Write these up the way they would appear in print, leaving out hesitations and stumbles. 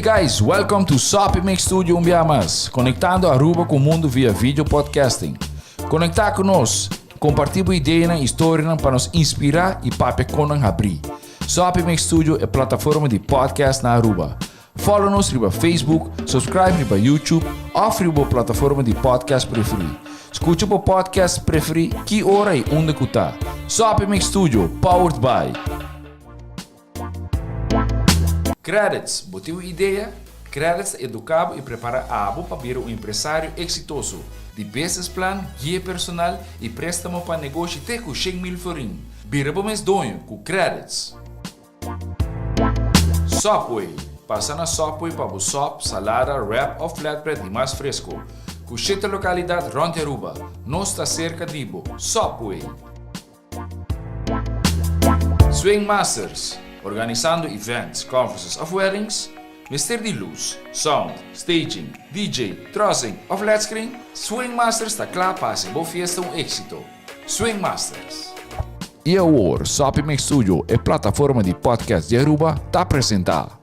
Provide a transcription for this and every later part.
guys, welcome to Soppy Mix Studio un bia mas, conectando Aruba cu mundo via video podcasting. Conecta cu nos, comparti bo ideanan y storianan pa nos inspira y papia con nan habri. Soppy Mix Studio e plataforma di podcast na Aruba. Follow nos riba Facebook, subscribe riba YouTube of riba bo plataforma di podcast preferi. Scucha bo podcast preferi ki ora y unda cu ta. Soppy Mix Studio, powered by. Credits, bo tin un idea? Credits ta educa bo y prepara abo pa bira un empresario exitoso. Di business plan, guia personal y prestamo pa negoshi te cu 100,000 florin. Bira bo mes doño cu Credits. Subway, Pasa na Subway pa bo sop, salada, wrap of flatbread di mas fresco. Cu shete localidad rond di Aruba. Nos ta cerca di bo. Subway! Swing Masters, Organisando events, conferences of weddings? Mester di luz, sound, staging, DJ, trussing of led screen? Swing Masters ta cla pa haci bo fiesta un exito. Swing Masters. Y awor, Soppy Mix Studio, e plataforma di podcast di Aruba, ta presenta.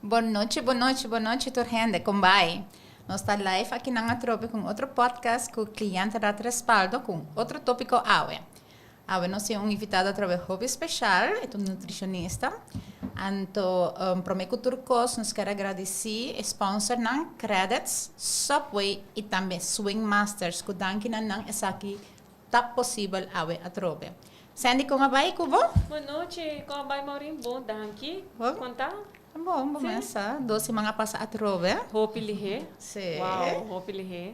Bon nochi, bon nochi, bon nochi tur hende, kon bai? Nos ta live aki nan atrobe ku un otro podcast ku Cliente Dat Respaldo ku un otro topiko awe. Awe nos tin un invitado atrobe hopi special, e ta un nutricionista. Anto prome ku tur kos nos kier a gradisi e sponsornan Credits, Subway i tambe Swing Masters ku danki na nan esaki ta posibel awe atrobe. Sandy kon a bai ku bo? Bon nochi, kon a bai Maureen? Bon danki. Kon ta? Bon, bo mes sa. Dos siman a pasa atrobe. Hopi lihé. Sí. Wow, hopi lihé.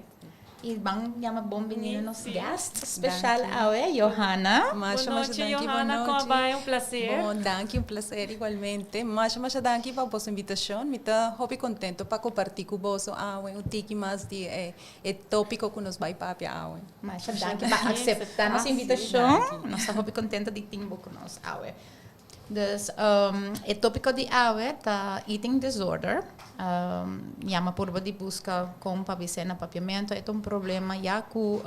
I ban yama bon bini na nos guest special awe, Johanna. Masha, masha danki, bon nochi. Johanna, kon a bai? Un placer. Bon, danki, un placer igualmente. Masha, masha danki pa boso invitacion. Mi ta hopi contento pa comparti cu boso awe un tiki mas di e E tópiko ku nos bai papia awe. Masha danki pa akseptá nos invitashon. Nos ta hopi kontento di tin bo ku nos awe. Dus e tópiko di awe ta eating disorder. Yama purba di buska kon pa bis'é na papiamentu. E ta un problema ya ku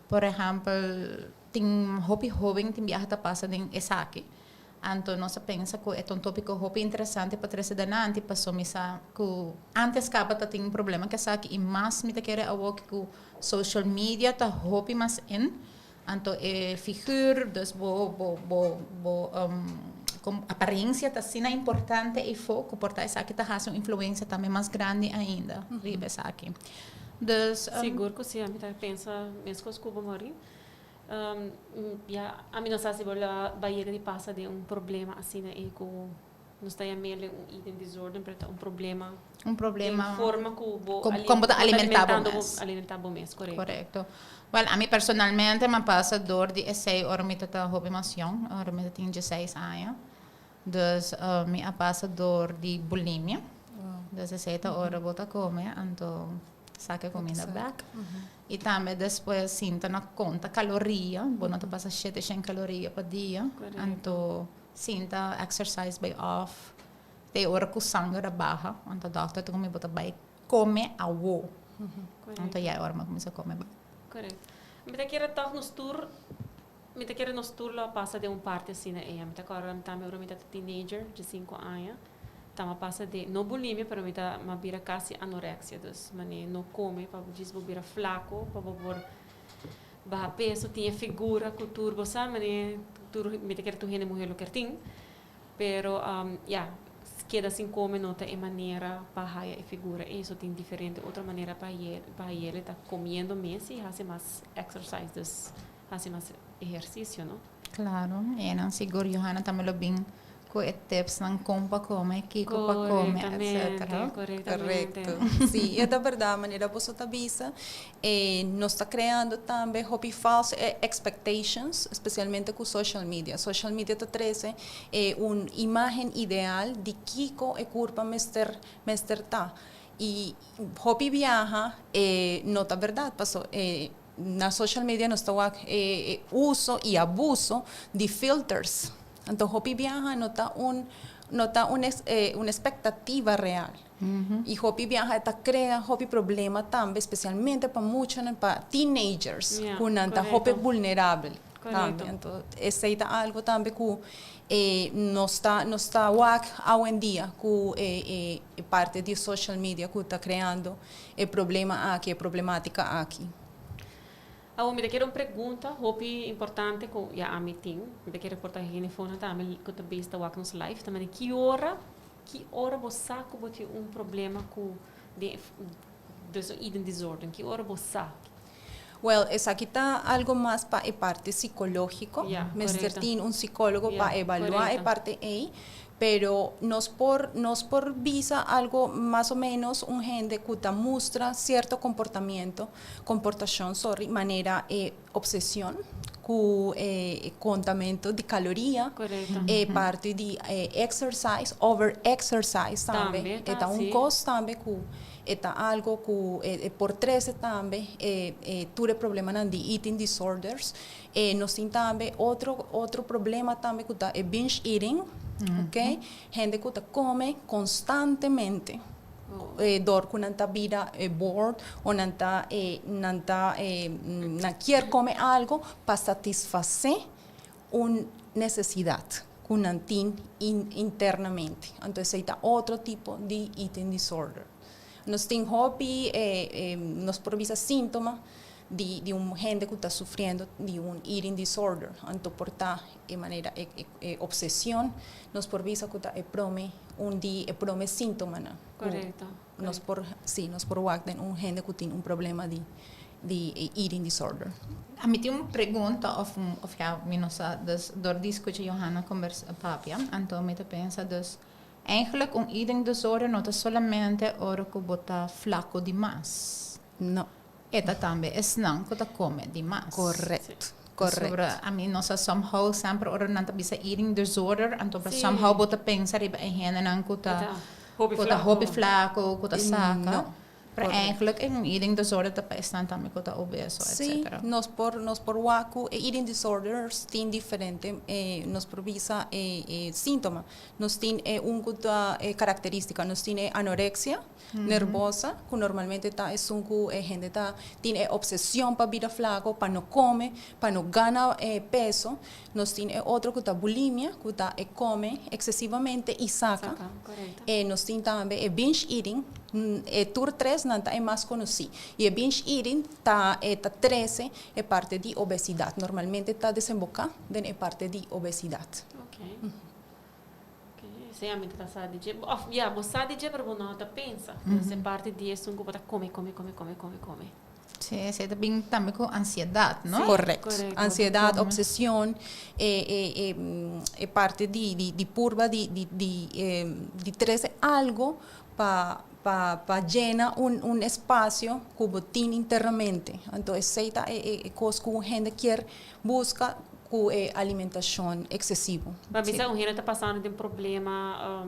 por ehèmpel tin hopi hóben tin biaha ta pasa den esaki. Anto nos a pensa ku e ta un tópiko hopi interesante pa trese denanti paso mi sa ku ántes kaba ta tin un problema ku esaki i mas mi ta kere awoki ku social media ta hopi mas in. Anto e figür, dus bo bo bo bo kon aparensia ta asina importante eifó ku por ta esaki ta hasi un influensia tambe mas grandi ainda riba esaki. Dus. Sigur ku si, ami ta pensa meskos ku bo Maureen. Ya, ami no sa si bo lo bai yega di pasa den un problema asina ei ku nos ta yam'el un eating disorder, pero ta un problema. Un problema. Den forma ku bo Kon bo ta alimentá bo mes. Alimentá bo mes, korekto. Korekto. Wèl, ami personalmente mi a pasa dor di esei ora mi ta hopi mas yòn, ora mi ta tin dieseis aña. Dus mi a pasa dor di bulimia. Dus esei ta ora bo ta kome, anto saka e kuminda bèk. I tambe despues sinta na konta kaloria, bo no ta pasa shete shen kaloria pa dia, anto sinta exercise bai òf te ora ku sanger a baha, anto dòkter ta ku mi bo ta bai kome awo, anto ya e ora mi a kuminsá kome bak. Korekto. Mi ta kere tòg nos tur, mi ta kere nos tur lo a pasa den un parti asina ei. Mi ta kòrda mi tambe ora mi ta teenager, diesinku aña. Ta m'a pasa den, no bulimia, pero mi ta m'a bira casi anorexia, dus mane no come pa djis bo bira flaco, pa bo por baha peso, tin e figura cu tur bo sa mane tur mi ta kere tur hende muher lo kier tin, pero ya, keda sin come no ta e manera pa haya e figura ey, so tin diferente otro manera pa pa hayel, ta comiendo mes y haci mas exercise, dus haci mas ehercicio, no. Claro, y nan sigur Johanna tambe lo bin. Cu e tipsnan con pa come, kico pa come, Correctamente, etc. correctamente. Correcto. Si, e ta berdad, manera boso ta bisa. Nos ta creando tambe hopi false expectations, especialmente cu social media. Social media ta trece un imagen ideal di kico e curpa mester ta. Y hopi biaha no ta berdad, paso na social media nos ta wak uso y abuso di filters. Anto hopi biaha no ta un expectativa real. Y hopi biaha ta crea hopi problema tambe, especialmente pa mucha, pa teenagers, cu nan ta hopi vulnerabel tambe. Anto, esey ta algo tambe cu nos ta wak awendia cu parti di social media cu ta creando e problema aki, e problematica aki. Awor, mi kier un pregunta, hopi importante cu ya ami tin. Mi kier reporta hende fona tambe cu ta bista wak nos live. Tambe ki ora bo sa cu bo tin un problema cu de dus un eating disorder? Ki ora bo sa? Well, esaki ta algo mas pa e parti psicologico. Mester tin un psicologo pa evalua e parti ey, pero nos por bisa algo mas o menos un hende cu ta mustra cierto comportamento, comportacion, sorry, manera obsesion cu contamento di caloria, parti di exercise, over exercise tambe. Tambe, Ta un cos tambe cu ta algo cu por trece tambe tur e problemanan di eating disorders. Nos tin tambe otro problema tambe cu ta e binge eating, ok? Hende cu ta come constantemente. Dor cu nan ta bira bored o nan kier come algo pa satisface un necesidad cu nan tin internamente. Anto, esey ta otro tipo di eating disorder. Nos tin hopi, nos por bisa sintoma di un hende cu ta sufriendo di un eating disorder. Anto, por ta e manera e obsesion, nos por bisa cu ta e prome un di e prome sintomanan. Nos por wak den un hende cu tin un problema di eating disorder. Ami tin un pregunta of ja, mi no sa, dus door di scucha Johanna conversa papia, anto mi ta pensa dus eigenlijk un eating disorder no ta solamente ora cu bo ta flaco di mas. No. E ta tambe esnan cu ta come di mas. Correcto. Sobre, ami no sa, somehow semper ora nan ta bisa eating disorder, anto somehow bo ta pensa riba e hendenan cu ta Hopi cu ta flaco. Hopi flaco, cu ta saca. No. Pero eigenlijk un eating disorder ta pa esnan tambe cu ta obeso, etc. Nos por wak cu eating disorders tin diferente, nos por bisa sintoma. Nos tin un cu ta caracteristica, nos tin anorexia nervosa, cu normalmente ta esun cu hende ta tin obsesion pa bira flaco, pa no come, pa no gana peso. Nos tin otro cu ta bulimia, cu ta come excesivamente y saca. Saca, correcto. Nos tin tambe binge eating, tur tres nan ta e mas conoci. Y e binge eating ta trece e parti di obesidad. Normalmente ta desemboca den e parti di obesidad. Ok, si, ami ta sa di dje. Of, ja, bo sa di dje, pero bo no ta pensa. Mm Parti di esun cu bo ta come, come, come, come, come, come. Si, ta bin tambe cu ansiedad, no? Correcto. Correcto. Ansiedad, obsesion, e parti di purba di trece algo pa yena un espacio cu bo tin internamente. Anto, esey ta e cos cu hende kier busca cu e alimentacion excesivo. Maar bisa un hende ta pasando den un problema,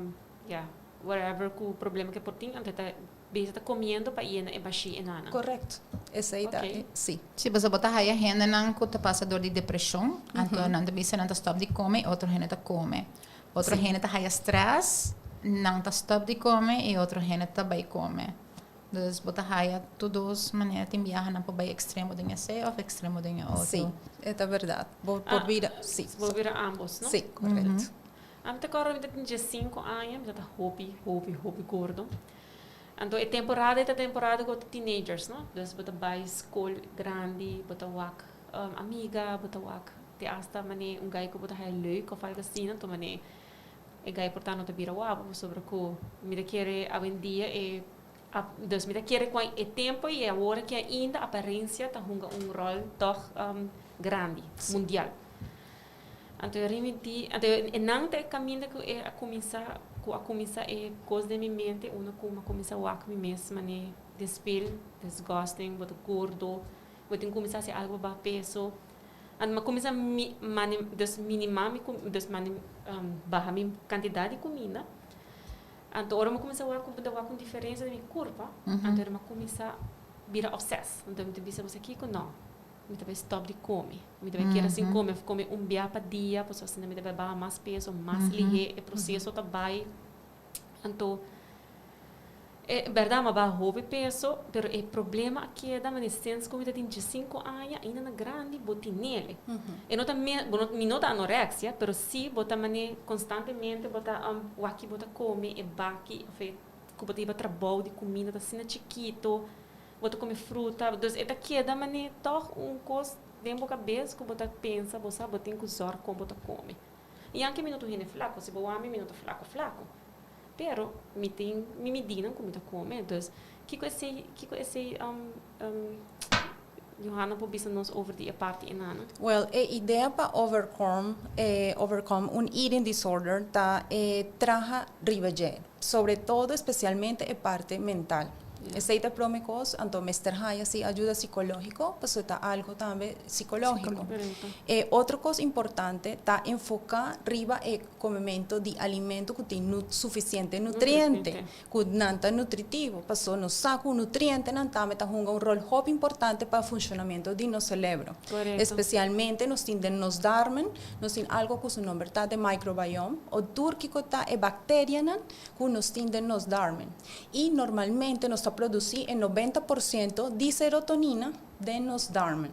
yeah, whatever cu problema cu por tin, anto ta bisa ta comiendo pa yena e bashi einan. Correcto. Esey ta, si. Si, bo ta haya hendenan cu ta pasa door di depresion, anto nan ta bisa nan ta stop di come, otro hende ta come. Otro hende ta haya stress, nan ta stop di come y otro hende ta bay come. Dus bo ta haya tur dos manera, tin biaha nan por bay extremo den esey of extremo den otro. Si, ta berdad. Bo por bira, si. Bo bira ambos, no? Si, correcto. Ami ta corda mi tin 5 aña, mi ta hopi, hopi, hopi gordo. Anto, e temporada ta temporada cu teenagers, no? Dus bo ta bay scol grandi, bo ta wak amiga, bo ta wak te hasta mane un guy cu bo ta haya leuk of algo asina, anto mane e guy por ta no ta bira wapo, sobre cu mi ta kere awendia e dus mi ta kere cu e tempo y awor cu ainda apariencia ta hunga un rol toch grandi, mundial. Anto e rimiti, anto e nan ta e caminda cu e a cuminsa, cu a cuminsa e cos den mi mente, unda cu mi a cuminsa wak mi mes mane den spil, disgusting, bo ta gordo, bo tin cuminsa haci algo pa baha peso. Anto mi a cuminsa mi mane, dus minima mi cu, dus mane baha mi cantidad di cuminda. Anto ora mi a cuminsa wak cu bo ta wak un diferencia den mi curpa, anto ora mi a cuminsa bira obses. Anto mi ta bisa bo sa kico? No. Mi ta bay stop di come. Mi ta bay keda sin come of come un bia pa dia, pasobra asina mi ta bay baha mas peso, mas lihé e proceso ta bay. Anto, e berdad mi a baha hopi peso, pero e problema a keda mane since cu mi ta tin diesinco aña, ainda na grandi bo tinele. E no ta me, bo no, mi no ta anorexia, pero si bo ta mane constantemente bo ta wak bo ta come e baki of e cu bo ta hiba trabou di cuminda ta asina chikito. Bo ta come fruta, dus e ta keda mane tog un cos den bo cabes cu bo ta pensa, bo sa bo tin cu zorg con bo ta come. Y anke mi no ta un hende flaco, si bo wak mi, mi no ta flaco flaco. Pero mi tin mi midinan cu mi ta come, dus kico esey, kico esey Johanna por bisa nos over di e parti enanan? Well, e idea pa overcome, overcome un eating disorder ta e traha riba dje, sobre todo especialmente e parte mental. Esey ta e prome cos, anto mester haya si ayuda psicologico, pasobra ta algo tambe psicologico. E otro cos importante ta enfoca riba e comemento di alimento cu tin suficiente nutriente, cu nan ta nutritivo, pasobra nos sa cu nutrientenan tambe ta hunga un rol hopi importante pa funcionamento di nos celebro. Especialmente nos tin den nos darmen, nos tin algo cu su nomber ta de microbiome, o tur kico ta e bacterianan cu nos tin den nos darmen. Y normalmente nos ta produci e 90% di serotonina den nos darmen.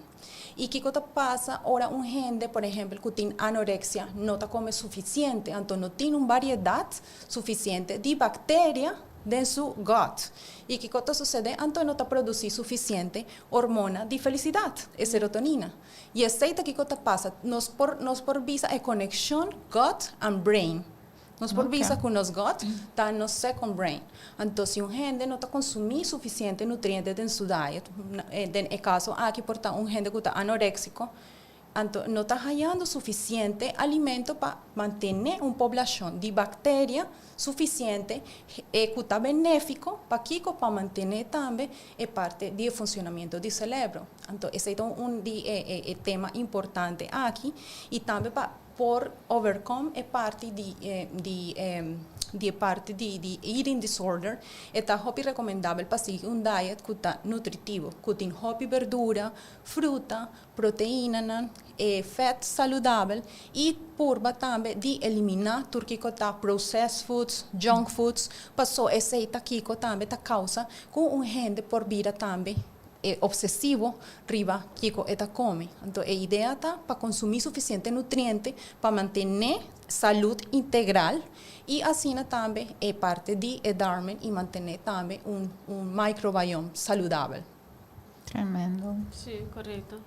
Y kico ta pasa ora un hende, por ehempel, cu tin anorexia no ta come suficiente, anto no tin un variedad suficiente di bacteria den su gut. Y kico ta sucede? Anto no ta produci suficiente hormona di felicidad, e serotonina. Y esey ta kico ta pasa. Nos por, nos por bisa e conexion gut and brain. Nos por bisa cu nos gut ta nos second brain. Anto si un hende no ta consumi suficiente nutriente den su diet, den e caso aki por ta un hende cu ta anorexico, anto no ta hayando suficiente alimento pa mantene un poblacion di bacteria suficiente e cu ta benefico pa kico? Pa mantene tambe e parte di e funcionamento di celebro. Anto esey ta un di e tema importante aki y tambe pa por overcome e parti di di di e parti di di eating disorder, e ta hopi recomendabel pa sigui un diet cu ta nutritivo, cu tin hopi berdura, fruta, proteinanan, e vet saludabel y purba tambe di elimina tur kico ta processed foods, junk foods, paso esey ta kico tambe ta causa cu un hende por bira tambe e obsesivo riba kiko e ta come. Anto e idea ta pa consumi suficiente nutriente pa mantene salud integral y asina tambe e parte di e darmen y mantene tambe un un microbiome saludabel. Tremendo. Sí, correcto.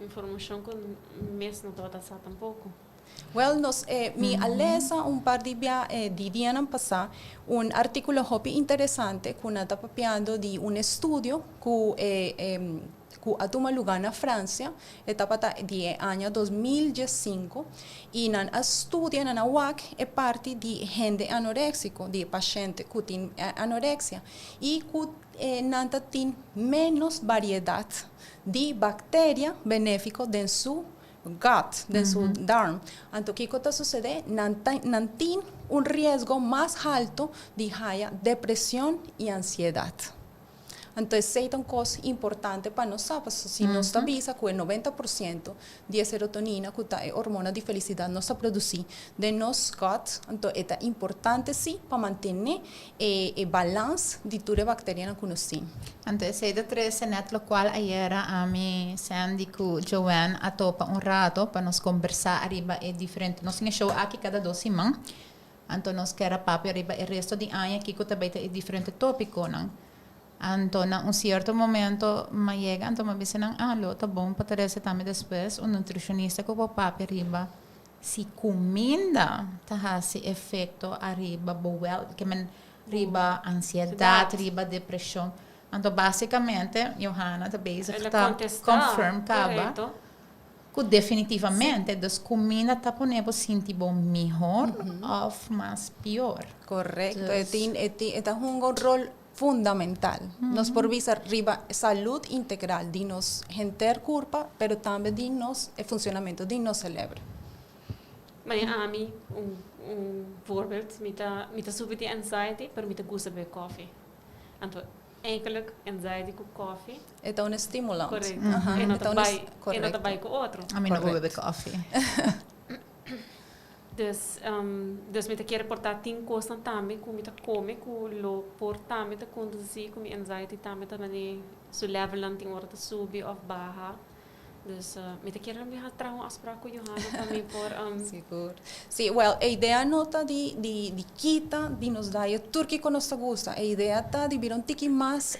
Informacion cu mes no tabata sa tampoco. Wel, nos e mi a lesa un par di bia e di dianan pasá un artíkulo hopi interesante ku nan ta papiando di un estudio ku e e ku a tuma lugá na Fransia, e tabata di e aña 2015, i nan a studia, nan a wak e parti di hende anoréksiko, di e pashente ku tin anorexia, i ku e nan ta tin ménos bariedat di bakteria benéfiko den su gut, den su darm. Anto kiko ta sucede? Nan ta, nan tin un riesgo mas halto di haya depresion y ansiedad. Anto esey ta un cos importante pa nos sa, pasobra si nos ta bisa cu e 90% di e serotonina cu ta e hormona di felicidad nos ta produci den nos gut, anto e ta importante si pa mantene e e balans di tur e bacterianan cu nos tin. Anto esey ta trece net locual ayera ami, Sandy cu Joanne a topa un rato pa nos combersa ariba e diferente, nos tin e show aki cada dos siman, anto nos kier a papia ariba e resto di aña kico ta bay ta e diferente topiconan. Anto na un cierto momento m'a yega anto m'a bisa nan, ah lo ta bon pa trece tambe despues un nutricionista cu por papia riba Si kuminda ta hasi efekto ariba bo wel, ke men riba ansiedat, riba depreshon. Anto basikamente Johanna ta bezig ta confirm kaba. Cu definitivamente, dus cuminda ta pone bo sinti bo mihor of mas pior. Correcto. Dus- E ta hunga un rol fundamental. Nos por bisa riba salud integral di nos henter curpa, pero tambe di nos e funcionamento di nos cerebro. Ma ami, un voorbeeld, mi ta sufri di anxiety, pero mi ta gusta bebe koffie. Anto, eigenlijk anxiety cu koffie. E ta un stimulant. Correcto. E no ta bay, e no ta bay cu otro. Ami no por bebe koffie. Dus mi ta kier por ta tin cosnan tambe cu mi ta come cu lo por tambe ta conduci cu mi anxiety tambe ta mane su level nan tin ora ta subi of baha. Dus mi ta kier mi traha un afspraak cu Johanna pa mi por Sigur. Si, well, e idea no ta di kita di nos diet tur kico nos ta gusta. E idea ta di bira un tiki mas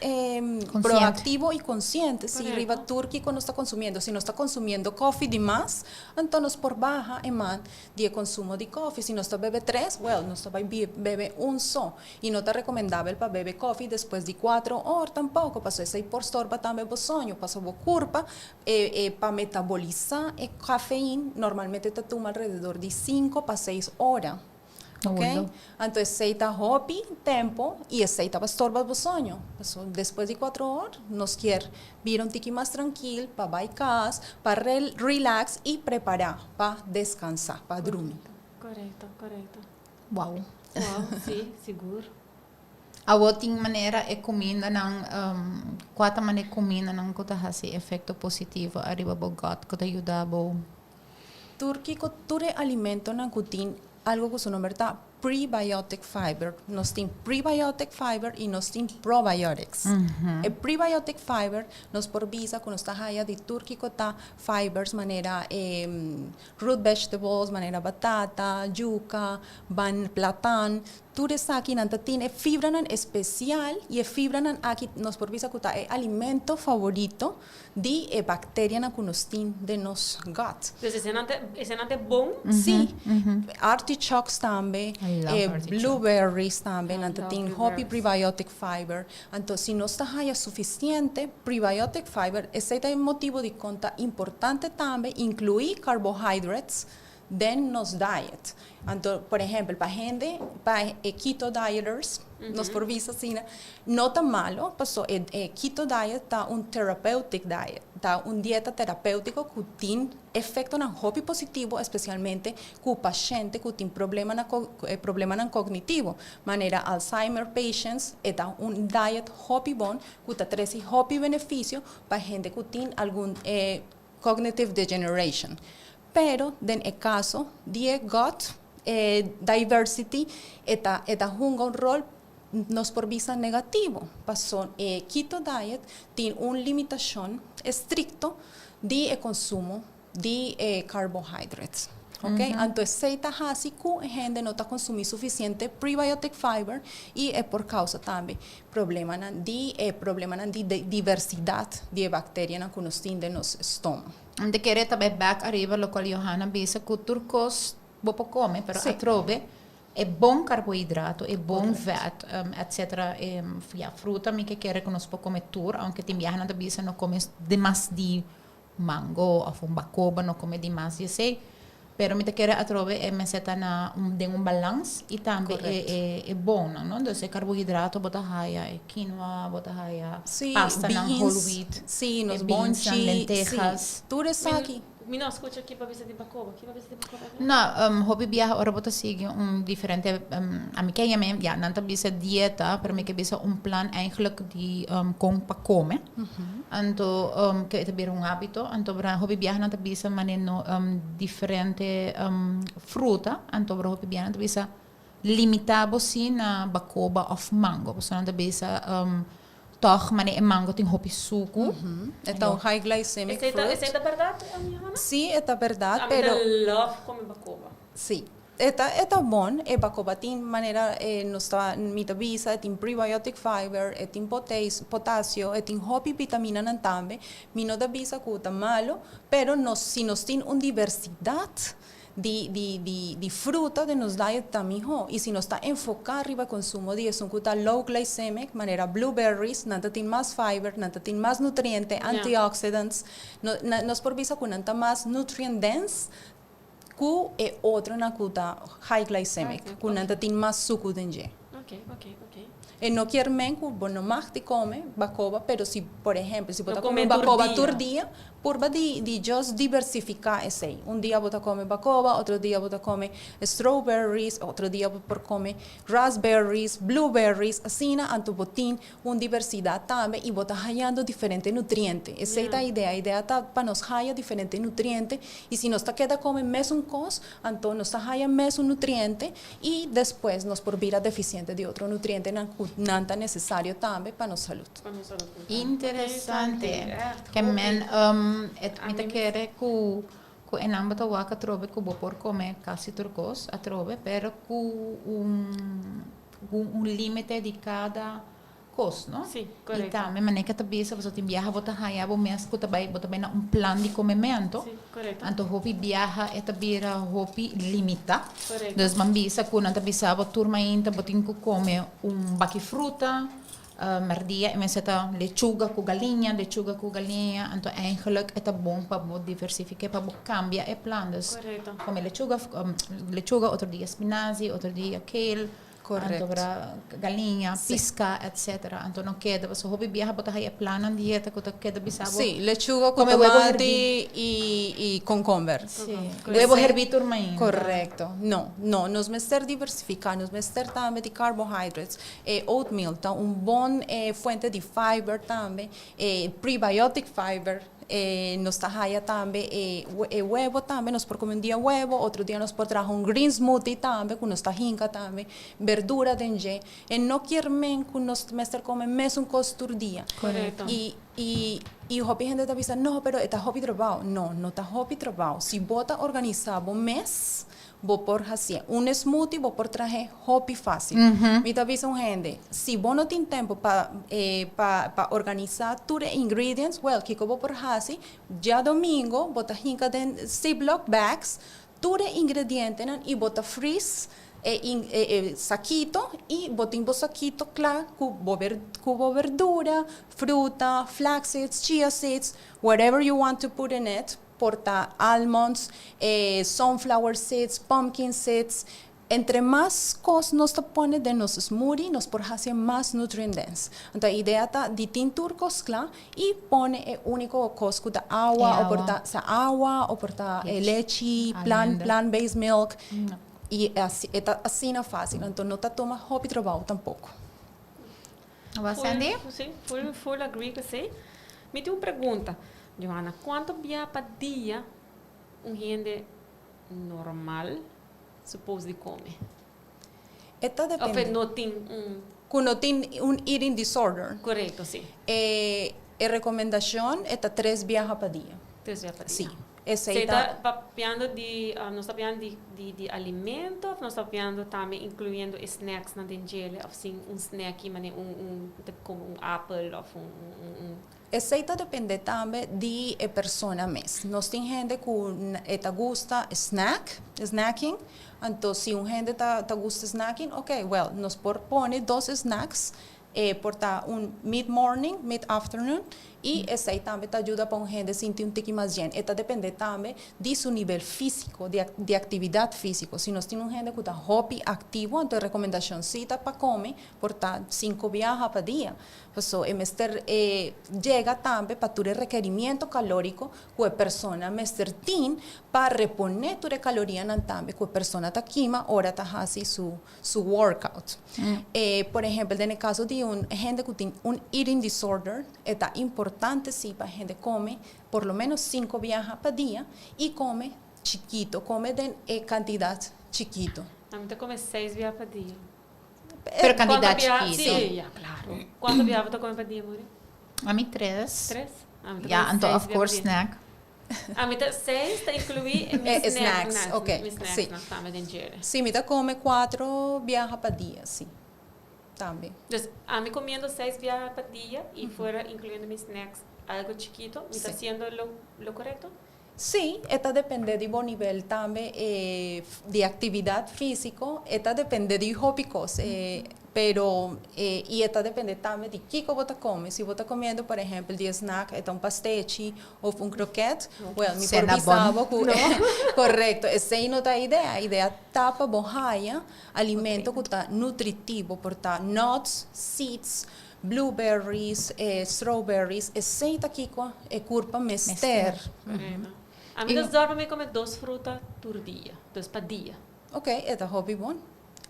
proactivo y consciente. Si riba tur kico nos ta consumiendo. Si nos ta consumiendo koffie di mas, anto nos por baha e man di e consumo di koffie. Si nos ta bebe tres, well, nos ta bay bebe un so. Y no ta recomendabel pa bebe koffie despues di 4 or tampoco, paso esey por storba tambe bo soño, paso bo curpa, pa metabolisa e cafeína, normalmente ta tuma alrededor di 5 pa 6 ora. Ok? Bueno. Anto, esey ta hopi tempo y esey ta storba bo soño. So, despues di 4 or, nos kier bira un tiki mas trankil, pa bay cas, pa relax y prepara pa descansa, pa drumi. Correcto. Wow. Wow, si, sigur. Awo tin manera e cuminda nan cua ta manera cuminda nan cu ta haci efecto positivo ariba bo gut cu ta yuda bo? Tur kico, tur e alimento nan cu tin algo cu su nomber ta prebiotic fiber. Nos tin prebiotic fiber y nos tin probiotics. E prebiotic fiber nos por bisa cu nos ta haya di tur kico ta fibers manera root vegetables, manera batata, yuca, ban platan, tur esaki nan ta tin e fibra nan especial y e fibra nan aki nos por bisa cu ta e alimento favorito di e bacteria nan cu nos tin den nos gut. Dus esey nan ta bon? Si, artichokes tambe, I love artichoke. Blueberries tambe, nan love tin hopi blueberries. Prebiotic fiber. Anto, si nos ta haya suficiente prebiotic fiber, esey ta e motibo di con ta importante tambe inclui carbohydrates den nos diet. Anto, por ehempel, pa hende, pa keto dieters, nos por bisa asina, no ta malo, paso e keto diet ta un therapeutic diet, ta un dieta terapeutico cu tin efecto nan hopi positivo, especialmente cu paciente cu tin problema nan cognitivo, manera Alzheimer patients, e ta un diet hopi bon, cu ta trece hopi beneficio pa hende cu tin algun cognitive degeneration. Pero, den e caso di e gut diversity, e ta hunga un rol nos por bisa negativo. Paso keto diet tin un limitacion estricto di e consumo di carbohydrates. Ok? Anto, esey ta haci cu hende no ta consumi suficiente prebiotic fiber y e por causa tambe problema nan di diversidad di bacteria nan cu nos tin den nos stoma. Mi ta kere tambe back ariba loke Johanna bisa cu tur cos bo por come, pero atrobe e bon carbohidrato, e bon vet, etc. Ja, fruta mi ke kere cu nos por come tur, aunke tin biaha nan ta bisa no come demas di mango of un bacoba, no come demas di esey. Pero mi ta kere atrobe e mester ta na un, den un balans y tambe e bon, no? Dus e carbohidrato bo ta haya, e quinoa, bo ta haya pasta nan beans, whole wheat, Si, nos e beans, bonchi, lentejas. Si, tur esaki. Mi no a scucha kico bo a bisa di bacoba. Kico bo a bisa di bacoba? No, hopi biaha ora bo ta sigui un diferente, ami ke yama, ja, nan ta bisa dieta, pero mi ke bisa un plan eigenlijk di con pa come. Anto, cu ta bira un habito, anto bra hopi biaha nan ta bisa mane no diferente fruta, anto bra hopi biaha nan ta bisa limita bo si na bacoba of mango. So nan ta bisa toch mane e mango tin hopi suco. E ta un high glycemic Esey fruit. Esey ta berdad, Johanna? Si, ta berdad, Ami pero love come bacoba. Si, e ta bon, e bacoba tin manera nos ta mi ta bisa, tin prebiotic fiber, e tin potasio, e tin hopi vitamina nan tambe. Mi no ta bisa cu ta malo, pero nos si nos tin un diversidad. di di di di fruta den nos diet ta miho. Y si nos ta enfoca riba consumo di esun cu ta low glycemic, manera blueberries, nan ta tin mas fiber, nan ta tin mas nutriente, antioxidants, no, na, nos por bisa cu nan ta mas nutrient dense cu e otronan cu ta high glycemic, cu nan ta tin mas sucu den dje. E no kier men cu bo no mag di come bacoba, pero si, por ehempel, si bo No ta come come bacoba tur tur dia. dia, purba di, di just diversifica esey. Un dia bo ta come bacoba, otro dia bo ta come strawberries, otro dia bo por come raspberries, blueberries, asina, anto bo tin un diversidad tambe y bo ta hayando diferente nutriente. Esey ta idea. Idea ta pa nos haya diferente nutriente y si nos ta keda come mesun cos, anto nos ta haya mesun nutriente y despues nos por bira deficiente di otro nutrientenan cu nan ta necesario tambe pa nos salud. Pa nos salud. Interesante. Echt Ke hopi. Men et mi ta kere ku ku e nan bo ta wak atrobe ku bo por kome kasi tur kos atrobe, pero ku un ku un limite di kada kos, no? Sí, I korekto. tambe manera ke ta bisa pasobra tin biaha bo ta haña bo mes ku ta bai bo ta bai na un plan di komemento. Sí, korekto. Anto hopi biaha e ta bira hopi limitá. Korekto. Dus ban bisa ku nan ta bisa bo tur mainta bo tin ku kome un baki fruta, merdia e mester ta lechuga ku galiña, lechuga ku galiña. Anto eigenlijk e ta bon pa bo diversifiké, pa bo kambia e plan. Dus Korekto. kome lechuga, lechuga, otro dia spinazi, otro dia kale. Correcto. Anto bra galiña, pisca, etcetera. Anto no keda, pasobra hopi biaha bo ta haya plannan dieta cu ta keda bisa bo. Sí, lechuga cu Come huevo tomati herbi. y, y concomber. Sí. Huevo herbi tur mainta. Correcto. No, no, nos mester diversifica, nos mester tambe di carbohydrates. E oatmeal ta un bon eh, fuente di fiber tambe, e prebiotic fiber. E nos ta haya tambe e, e huevo tambe, nos por come un dia huevo, otro dia nos por traha un green smoothie tambe, cu nos ta hinca tambe, verdura den dje. E no kier men cu nos mester come mesun cos tur dia. Correcto. Y, y, y hopi hende ta bisa, no, pero e ta hopi trabao. No, no ta hopi trabao. Si bo ta organisa bo mes, bo por hacié. Un smoothie bo por trahe hopi facil. Mi ta bisa un hende, si bo no tin tempo pa, eh, pa, pa organisa tur e ingredients, well, kico bo por haci? Diadomingo bo ta hinca den Ziploc bags tur e ingredientenan y bo ta freeze e, in, e, e saquito y bo tin bo saquito cla cu bo ber, cu bo verdura, fruta, flax seeds, chia seeds, whatever you want to put in it, por ta almonds, e sunflower seeds, pumpkin seeds. Entre mas cos nos ta pone den nos smoothie, nos por haci mas nutrient dense. Anto e idea ta di tin tur cos cla y pone e unico cos cu ta awa, E o por awa. ta sa awa, o por ta Lechi. lechi, plant, Almendra. plant-based milk. Y asi, e ta asina facil. Anto no ta toma hopi trabao tampoco. Wa Sandy? Sí, full, full agree cu esey. Mi tin un pregunta, Johanna. Cuanto bia pa dia un hende normal suppose di come? E ta Of depende. no tin un... Cu no tin un eating disorder. Correcto, sí. E, e recomendacion e ta 3 biaha pa dia. 3 biaha pa dia. Sí. Esey Esey ta ta papiando di, nos ta papiando di, di, di alimento of nos ta papiando tambe incluyendo e snacks nan den djele of sin un snack y mane un, un, te come un apel of un, un, un. Esey ta depende tambe di e persona mes. Nos tin hende cu e ta gusta snack, snacking. Anto si un hende ta, ta gusta snacking, ok, well, nos por pone 2 snacks. E por ta un mid morning, mid afternoon y esey tambe ta yuda pa un hende sinti un tiki mas yen. E ta depende tambe di su nivel fisico, di, di actividad fisico. Si nos tin un hende cu ta hopi activo, anto e recomendacion si ta pa come por ta 5 biaha pa dia. Paso e mester e yega tambe pa tur e requerimiento calorico cu e persona mester tin pa repone tur e calorianan tambe cu e persona ta kima ora ta haci su su workout. E, por ehempel, den e caso di un hende cu tin un eating disorder, e ta importante si pa hende come por lo menos 5 biaha pa dia y come chikito, come den e cantidad chikito. Ami ta come 6 biaha pa dia. Pero cantidad Cuanto biaha? chikito. Sí, ja, claro. Cuanto biaha bo ta come pa dia, Muri? Ami 3. 3? Ami ta Ja, come anto 6 of biaha pa course dia. snack. Ami ta 6 ta inclui mi snacks, snacks, ok, mi snacks sí. nan tambe den djere. Sí, mi ta come 4 biaha pa dia, sí. Tambe. Dus ami comiendo 6 biaha pa dia y fuera incluyendo mi snacks algo chikito, mi ta Sí. haciendo lo, lo correcto? Si, e ta depende di bo nivel tambe di actividad fisico, e ta depende di hopi cos, pero y e ta depende tambe di kico bo ta come. Si bo ta comiendo, por ehempel, di snack e ta un pastechi of un kroket, well, mi por bisa bo cu correcto, esey no ta idea. Idea ta pa bo haya alimento cu ta nutritivo, por ta nuts, seeds, Blueberries, e strawberries, esey ta kico e curpa mester. Ami ta zorg pa mi come dos fruta tur dia, dos pa dia. Ok, e ta hopi bon.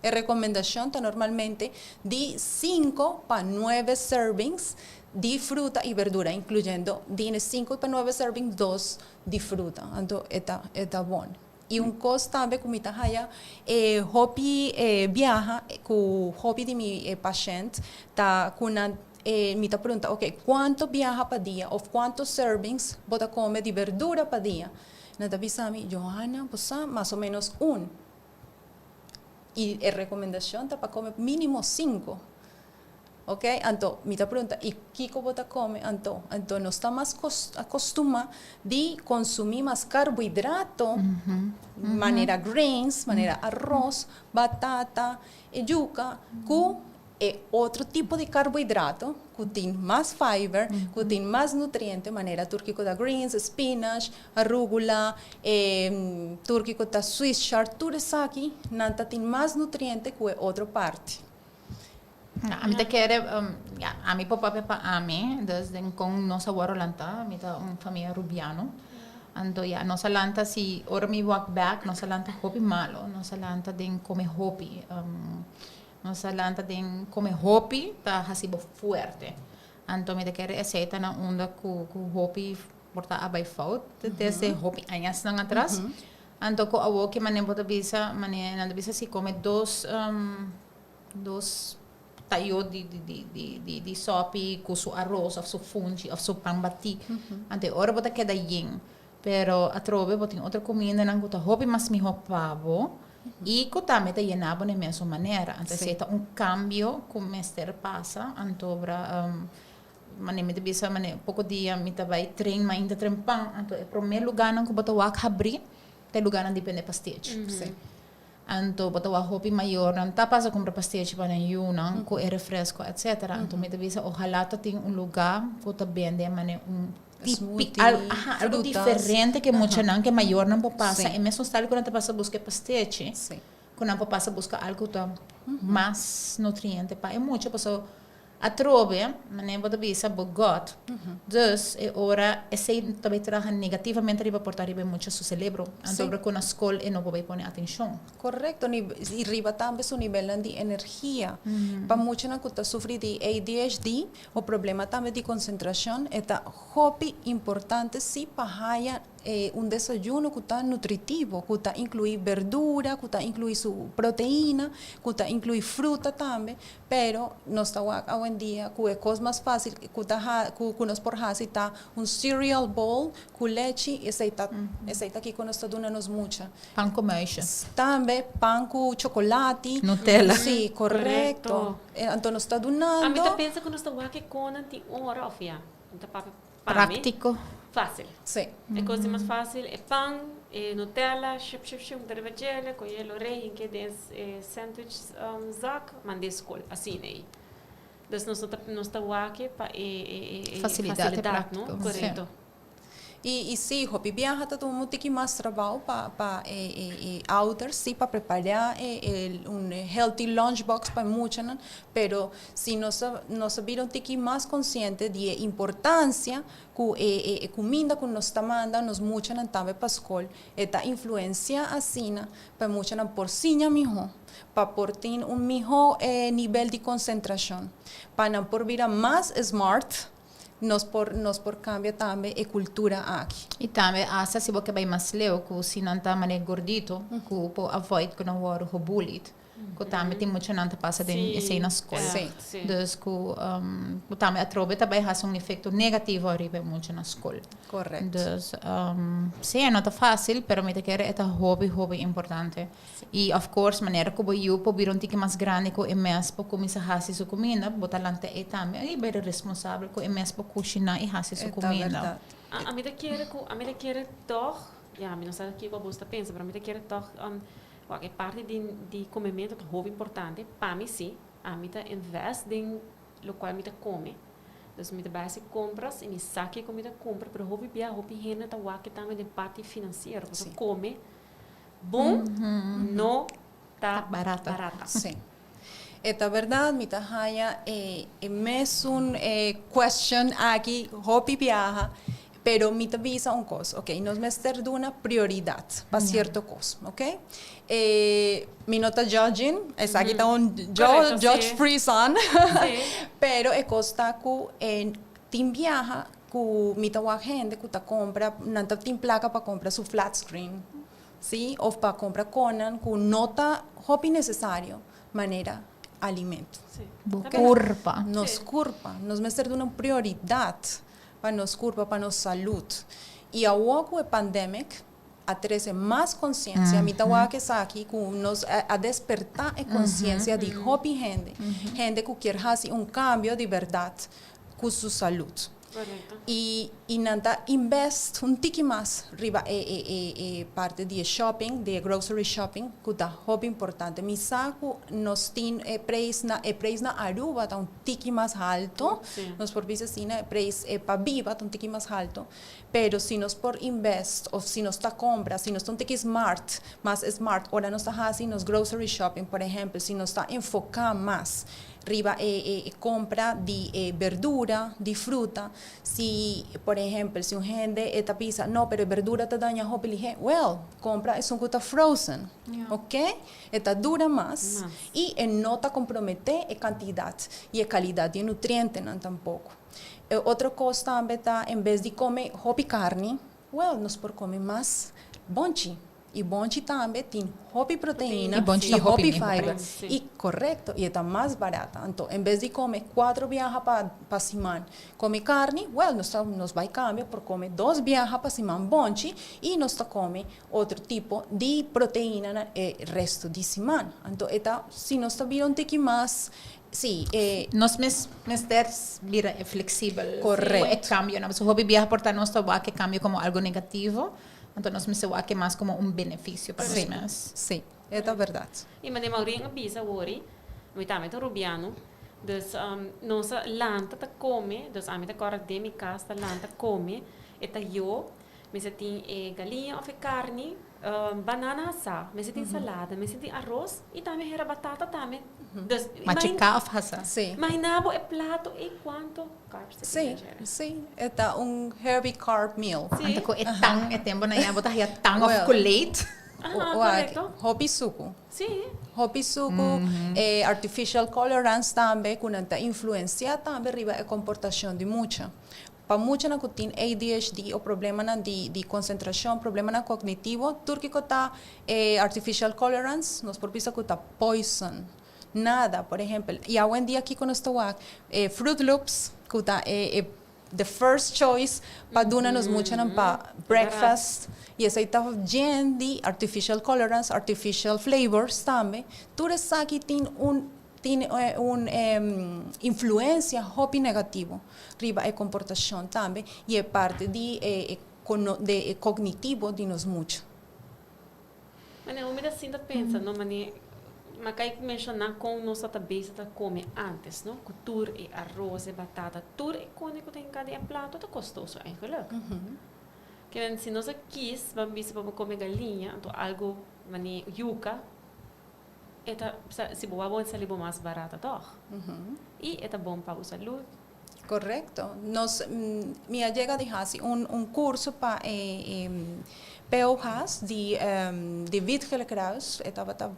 E recomendacion ta normalmente di cinco pa nuebe servings di fruta y berdura, incluyendo di e cinco pa nuebe servings dos di fruta. Anto e ta e ta bon. Y un cos tambe cu mi ta haya e hopi biaha cu hopi di mi pashent ta cu nan mi ta pregunta ok cuanto biaha pa dia of cuanto servings bo ta come di berdura pa dia? Nan ta bisa mi Johanna bo sa mas o menos un y e recomendacion ta pa come minimo cinco. Ok, anto mi ta pregunta, y kico bo ta come anto? Anto nos ta mas acostuma di consumi mas carbohidrato, manera grains, manera arroz, batata, e yuca, cu e otro tipo di carbohidrato cu tin mas fiber, cu tin mas nutriente, manera tur kico ta greens, spinach, arugula, e tur kico ta swiss chard, tur esaki nan ta tin mas nutriente cu e otro parti. Ami ta kere, ya, ami por papia pa ami, dus den kon nos a wòrdu lantá, mi ta un famia rubiano. Anto ya, nos a lanta si ora mi wak bèk, nos a lanta hopi malo, nos a lanta den kome hopi. Nos a lanta den kome hopi ta hasi bo fuerte. Anto mi ta kere esei ta na unda ku ku hopi por ta a bai fout desde hopi añasnan atras. Anto ku awor ke manera bo ta bisa, manera nan ta bisa si kome dos. Dos tayo di di di di di sopi cu su aros of su funchi of su pan bati. Anto e ora bo ta keda yen. Pero atrobe bo tin otro cumindanan cu ta hopi mas miho pa bo y cu tambe ta yena bo na e mesun manera. Anto esey ta un cambio cu mester pasa. Anto bra mane mi ta bisa mane poco dia mi ta bay train mainta train pan. Anto e prome lugarnan cu bo ta wak habri ta e lugarnan di bende pastechi. Anto bo ta wak hopi mayornan ta pasa kumpra pastechi pa nan yunan ku e refresko etsetera. Anto mi ta bisa ojalá ta tin un lugá ku ta bende mane un tipi aha algo diferente ke muchanan ke mayornan por pasa e mesun style ku nan ta pasa buska e pastechi ku nan por pasa buska algo ku ta mas nutriente pa e mucha pasobra Atrobe, manera bo ta bisa, bo got. Dus, e ora esei ta bay traha negativamente riba por ta riba e mucha su celebro. Anto ora cu na scol e no por bay pone atencion. Correcto, y riba tambe su nivelnan di energia. Pa muchanan cu ta sufri di ADHD o problema tambe di concentracion, e ta hopi importante si pa haya un desayuno ku ta nutritivo, ku ta inkluí berdura, ku ta inkluí su proteina, ku ta inkluí fruta tambe, pero nos ta wak awendia ku e kos mas fásil ku ta ha ku ku nos por hasi ta un cereal bowl ku lechi, esei ta esei ta kiko nos ta duna nos mucha. Pan ku muisje. Tambe pan ku chocolati. Nutella. Sí, korekto. Anto nos ta dunando. Ami ta pensa ku nos ta wak e konan tin ora òf ya. Mi ta papia pa mi. Práctico. Fácil. Sí. E cos di mas fácil e pan, e Nutella, shup shup shup, ta riba djele, coge lo rey hinke den e sandwich zak, mand'e skol. Asina ei. Dus nos no ta nos ta wak pa e e e Facilidad, e facilidad, no? práctico. Correcto. I sí, hopi biaha ta tuma un tiki mas trabou pa pa e e e ouders, sí, pa prepará e e un healthy lunch box pa e muchanan, pero si nos ta nos ta bira un tiki mas konsiente di e importansia ku e e e kuminda ku nos ta manda nos muchanan tambe pa skol, e ta influensiá asina pa e muchanan por siña mihó, pa por tin un mihó nivel di konsentrashon, pa nan por bira mas smart. Nos por nos por cambia tambe e cultura aki. Y tambe hasta si bo ke bay mas leu cu si nan ta manera gordito cu por avoid cu nan worde gebullied. Cu tambe tin mucha nan ta pasa den esey na scol. Dus cu cu tambe atrobe ta bay haci un efecto negativo ariba e mucha na scol. Correcto. Dus si no ta facil pero mi ta kere e ta hopi hopi importante. I of course manera ku bo yu por bira un tiki mas grandi ku e mes por kuminsá hasi su kuminda, bo ta lanta e tambe i bira responsabel ku e mes por kushiná i hasi su E ta kuminda. bèrdat. Ami ta kere ku, ami ta kere tòg, ya, mi no sa kiko bo ta pensa, pero ami ta kere tòg, wak, e parti di komementu ta hopi importante, pa mi si, ami ta invest den lokual mi ta kome. Dus mi ta bai hasi kompras i mi sa kiko mi ta kumpra, pero hopi bia hopi hende ta wak tambe den parti finansiero, pasobra kome bon no ta barata. Sí. E ta berdad, mi ta haña e e mesun e question aki hopi biaha, pero mi ta bisa un cos, ok, nos mester duna prioridad pa cierto cos, ok. E mi no ta judging, esaki ta un judge free zone, pero e cos ta cu e tin biaha cu mi ta wak hende cu ta compra, nan ta tin placa pa compra su flat screen. Sí, of pa compra conan cu no ta hopi necesario, manera alimento. Bo curpa. Nos curpa. Nos mester duna un prioridad pa nos curpa, pa nos salud. Y awor cu e pandemic a trece mas conciencia, mi ta wak esaki cu nos a desperta e conciencia di hopi hende, hende cu kier haci un cambio di berdad cu su salud. Y y nan ta invest un tiki mas riba e e e e parte di e shopping, di e grocery shopping, cu ta hopi importante. Mi sa cu nos tin e prijs na e prijs na Aruba ta un tiki mas halto, nos por bisa asina, e prijs pa biba ta un tiki mas halto, pero si nos por invest of si nos ta compra, si nos ta un tiki smart, mas smart ora nos ta haci nos grocery shopping, por ehempel, si nos ta enfoca mas riba e e compra di e berdura, di fruta. Si, por ehempel, si un hende e ta bisa, no, pero e berdura ta daña hopi lihé, well, compra esun cu ta frozen, ok? E ta dura mas y e no ta compromete e cantidad y e calidad di e nutrientenan tampoco. E otro cos tambe ta, en bes di come hopi carni, well, nos por come mas bonchi. Y bonchi tambe tin hopi proteina Y bonchi y ta hopi hopi miho fiber. prijs. Y correcto, y e ta mas barata. Anto, en bes di come cuatro biaha pa pa siman come carni, well, nos ta nos bay cambia por come dos biaha pa siman bonchi y nos ta come otro tipo di proteina na e resto di siman. Anto, e ta, si nos ta bira un tiki mas, si, e. Nos mes mester bira e flexibel cu e Correcto. cambionan. Pasobra hopi biaha por ta nos ta wak e cambio como algo negativo. Anto nos mester wak e mas komo un benefisio pa nos mes. Sí, e ta bèrdat. I manera Maureen a bisa wori, mi tambe ta rubiano, dus nos a lanta ta kome, dus ami ta kòrda den mi kas ta lanta kome, e ta yo, mester tin e galiña òf e karni, banana hasá, mester tin salada, mester tin aros i tambe hera batata tambe. Dus Machiká òf hasá? Sí. Imagina bo e plato ei kuanto carbs ta Sí, sí, e ta un heavy carb meal. Sí. Anto ku e tan e tempo na ya bo ta haya tan of Well, Kool-Aid. Aha, Wak, korekto. hopi suku. Sí. Hopi suku, e artificial colorants tambe ku nan ta influencia tambe riba e komportashon di mucha. Pa muchanan ku tin ADHD o problemanan di di konsentrashon, problemanan kognitivo, tur kiko ta e artificial colorants nos por bisa ku ta poison. Nada, por ehempel, y awendia kico nos ta wak? E Fruit Loops, cu ta e e the first choice pa duna nos muchanan pa breakfast, y esey ta yen di artificial colorants, artificial flavors tambe. Tur esaki tin un tin un influencia hopi negativo riba e comportacion tambe y e parti di e e cognitivo di nos mucha. Mane hopi ta sinta pensa no mane ma kai menshoná kon nos ta bezig ta kome antes no ku tur e aros e batata tur e kone ku ta hinká den e plato ta kostoso eigenlik kimen si nos a kis ban bisa pa bo kome galiña anto algu mane yuka e ta si bo wak bo sali bo mas barata tòg i e ta bon pa bo salud. Correcto. Nos, mi a yega di haci un, un curso pa e, e POH's di, di Wit Gele Kruis, e tabata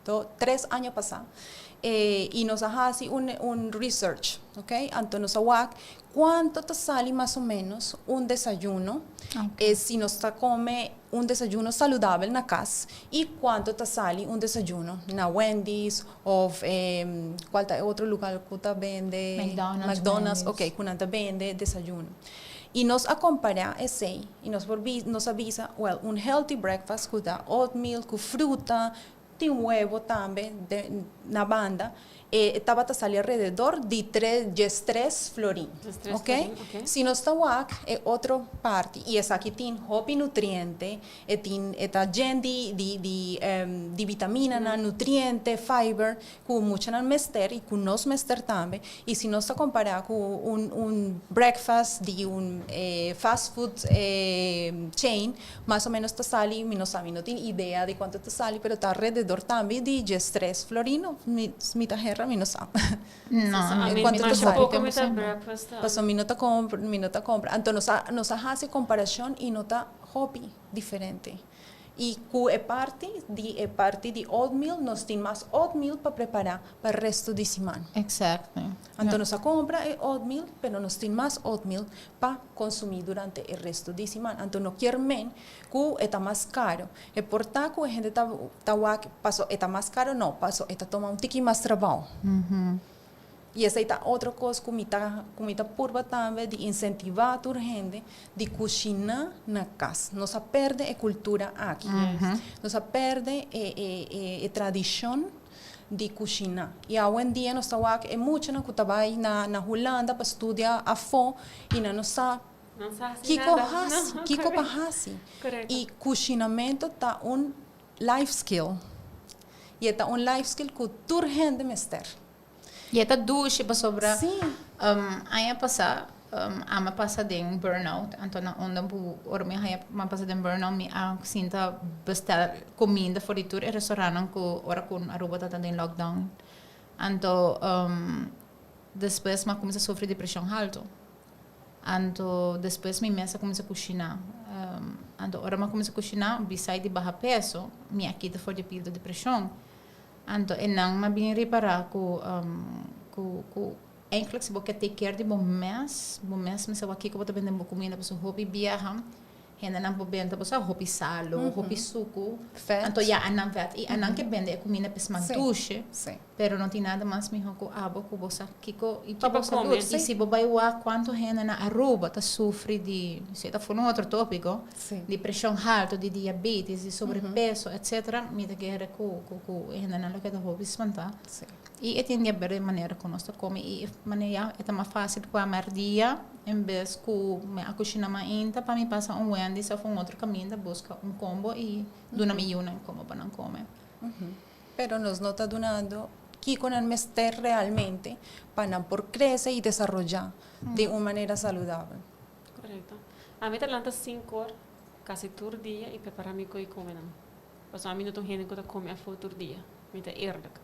do, tres aña pasa. E, y nos a haci un, un research, ok? Anto nos a wak cuanto ta sali mas o menos un desayuno, e si nos ta come un desayuno saludabel na cas y cuanto ta sali un desayuno na Wendy's Of cual ta e otro lugar cu ta bende? McDonald's, McDonald's, Wendy's. ok, cu nan ta bende desayuno. Y nos a compara esey y nos por nos a bisa, well, un healthy breakfast cu ta oatmeal cu fruta. Tin webo tambe den na banda. E tabata sali alrededor di tres 13 florin. 13 Ok? florin, ok. Si nos ta wak e otro parti y esaki tin hopi nutriente, e tin e ta yen di di di di vitaminanan, nutriente, fiber cu muchanan mester y cu nos mester tambe. Y si nos ta compara cu un un breakfast di un fast food chain, Mas o menos ta sali, mi no sa, mi no tin idea di cuanto ta sali, pero ta alrededor tambe di 13 florin of mi, mi ta hera, mi no sa. No, A mi cuanto ta masha sali? poco mi ta breakfast. Paso mi no ta compra, mi no ta compra. Anto nos a, nos a haci comparacion y no ta hopi diferente. Y cu e parti di e parti di oatmeal, nos tin mas oatmeal pa prepara pa resto di siman. Exacto. Anto nos a compra e oatmeal, pero nos tin mas oatmeal pa consumi durante e resto di siman. Anto no kier men cu e ta mas caro. E por ta cu e hende ta ta wak paso e ta mas caro no, paso e ta toma un tiki mas trabao. Y esey ta otro cos cu mi ta cu mi ta purba tambe di incentiva tur hende di cushina na cas. Nos a perde e cultura aki. Nos a perde e e e e tradicion di cushina. Y awendia nos ta wak e muchanan cu ta bay na na Hulanda pa studia afo y nan no sa Nan sa haci kico nada. haci, No, kico pa correcto. haci. Correcto. Y cushinamento ta un life skill. Y e ta un life skill cu tur hende mester. Y e ta dushi pasobra Sí. aña pasa ami a pasa den burnout, anto na unda bu ora mi a haña mi a pasa den burnout mi a sinta bestel cuminda for di tur e restaurantnan cu ora cu Aruba tabata den lockdown. Anto despues mi a cuminsa sufri di presion halto. Anto despues mi mes a cuminsa cushina. Anto ora mi a cuminsa cushina beside di baha peso mi a kita for di e pil di depresion. Anto e nan m'a bin ripará ku ku ku eigenlijk si bo ke take care di bo mes, bo mes mester wak kiko bo ta bende den bo kuminda pasobra hopi biaha hendenan por benta bo sa hopi salo, hopi suku, Vet. anto ya anan vet i anan ke bende e kuminda pa e smak dushi, pero no tin nada mas mihó ku abo ku bo sa kiko i pa Ki bo bo salud. kome. I si bo bai wak kuantu hende na Aruba ta sufri di, esei ta for un otro tópiko, Di preshon haltu, di diabetes, di sobrepeso, etcetera, mi ta kere ku ku ku e hendenan lo keda hopi spantá. I e tin di haber e manera ku nos ta kome i e manera ya e ta mas fásil ku a mèrdia en bes ku mi a kushina mainta pa mi pasa un Wendy's òf un otro kaminda buska un kombo i duna mi yunan e kombo pa nan kome. Pero nos no ta dunando kiko nan mester realmente pa nan por krese i desaroyá den un manera saludabel. Korekto. Ami ta lanta sinkor kasi tur dia i prepará mi koi komenan. Pasobra ami no ta un hende ku ta kome afó tur dia. Mi ta eerlijk.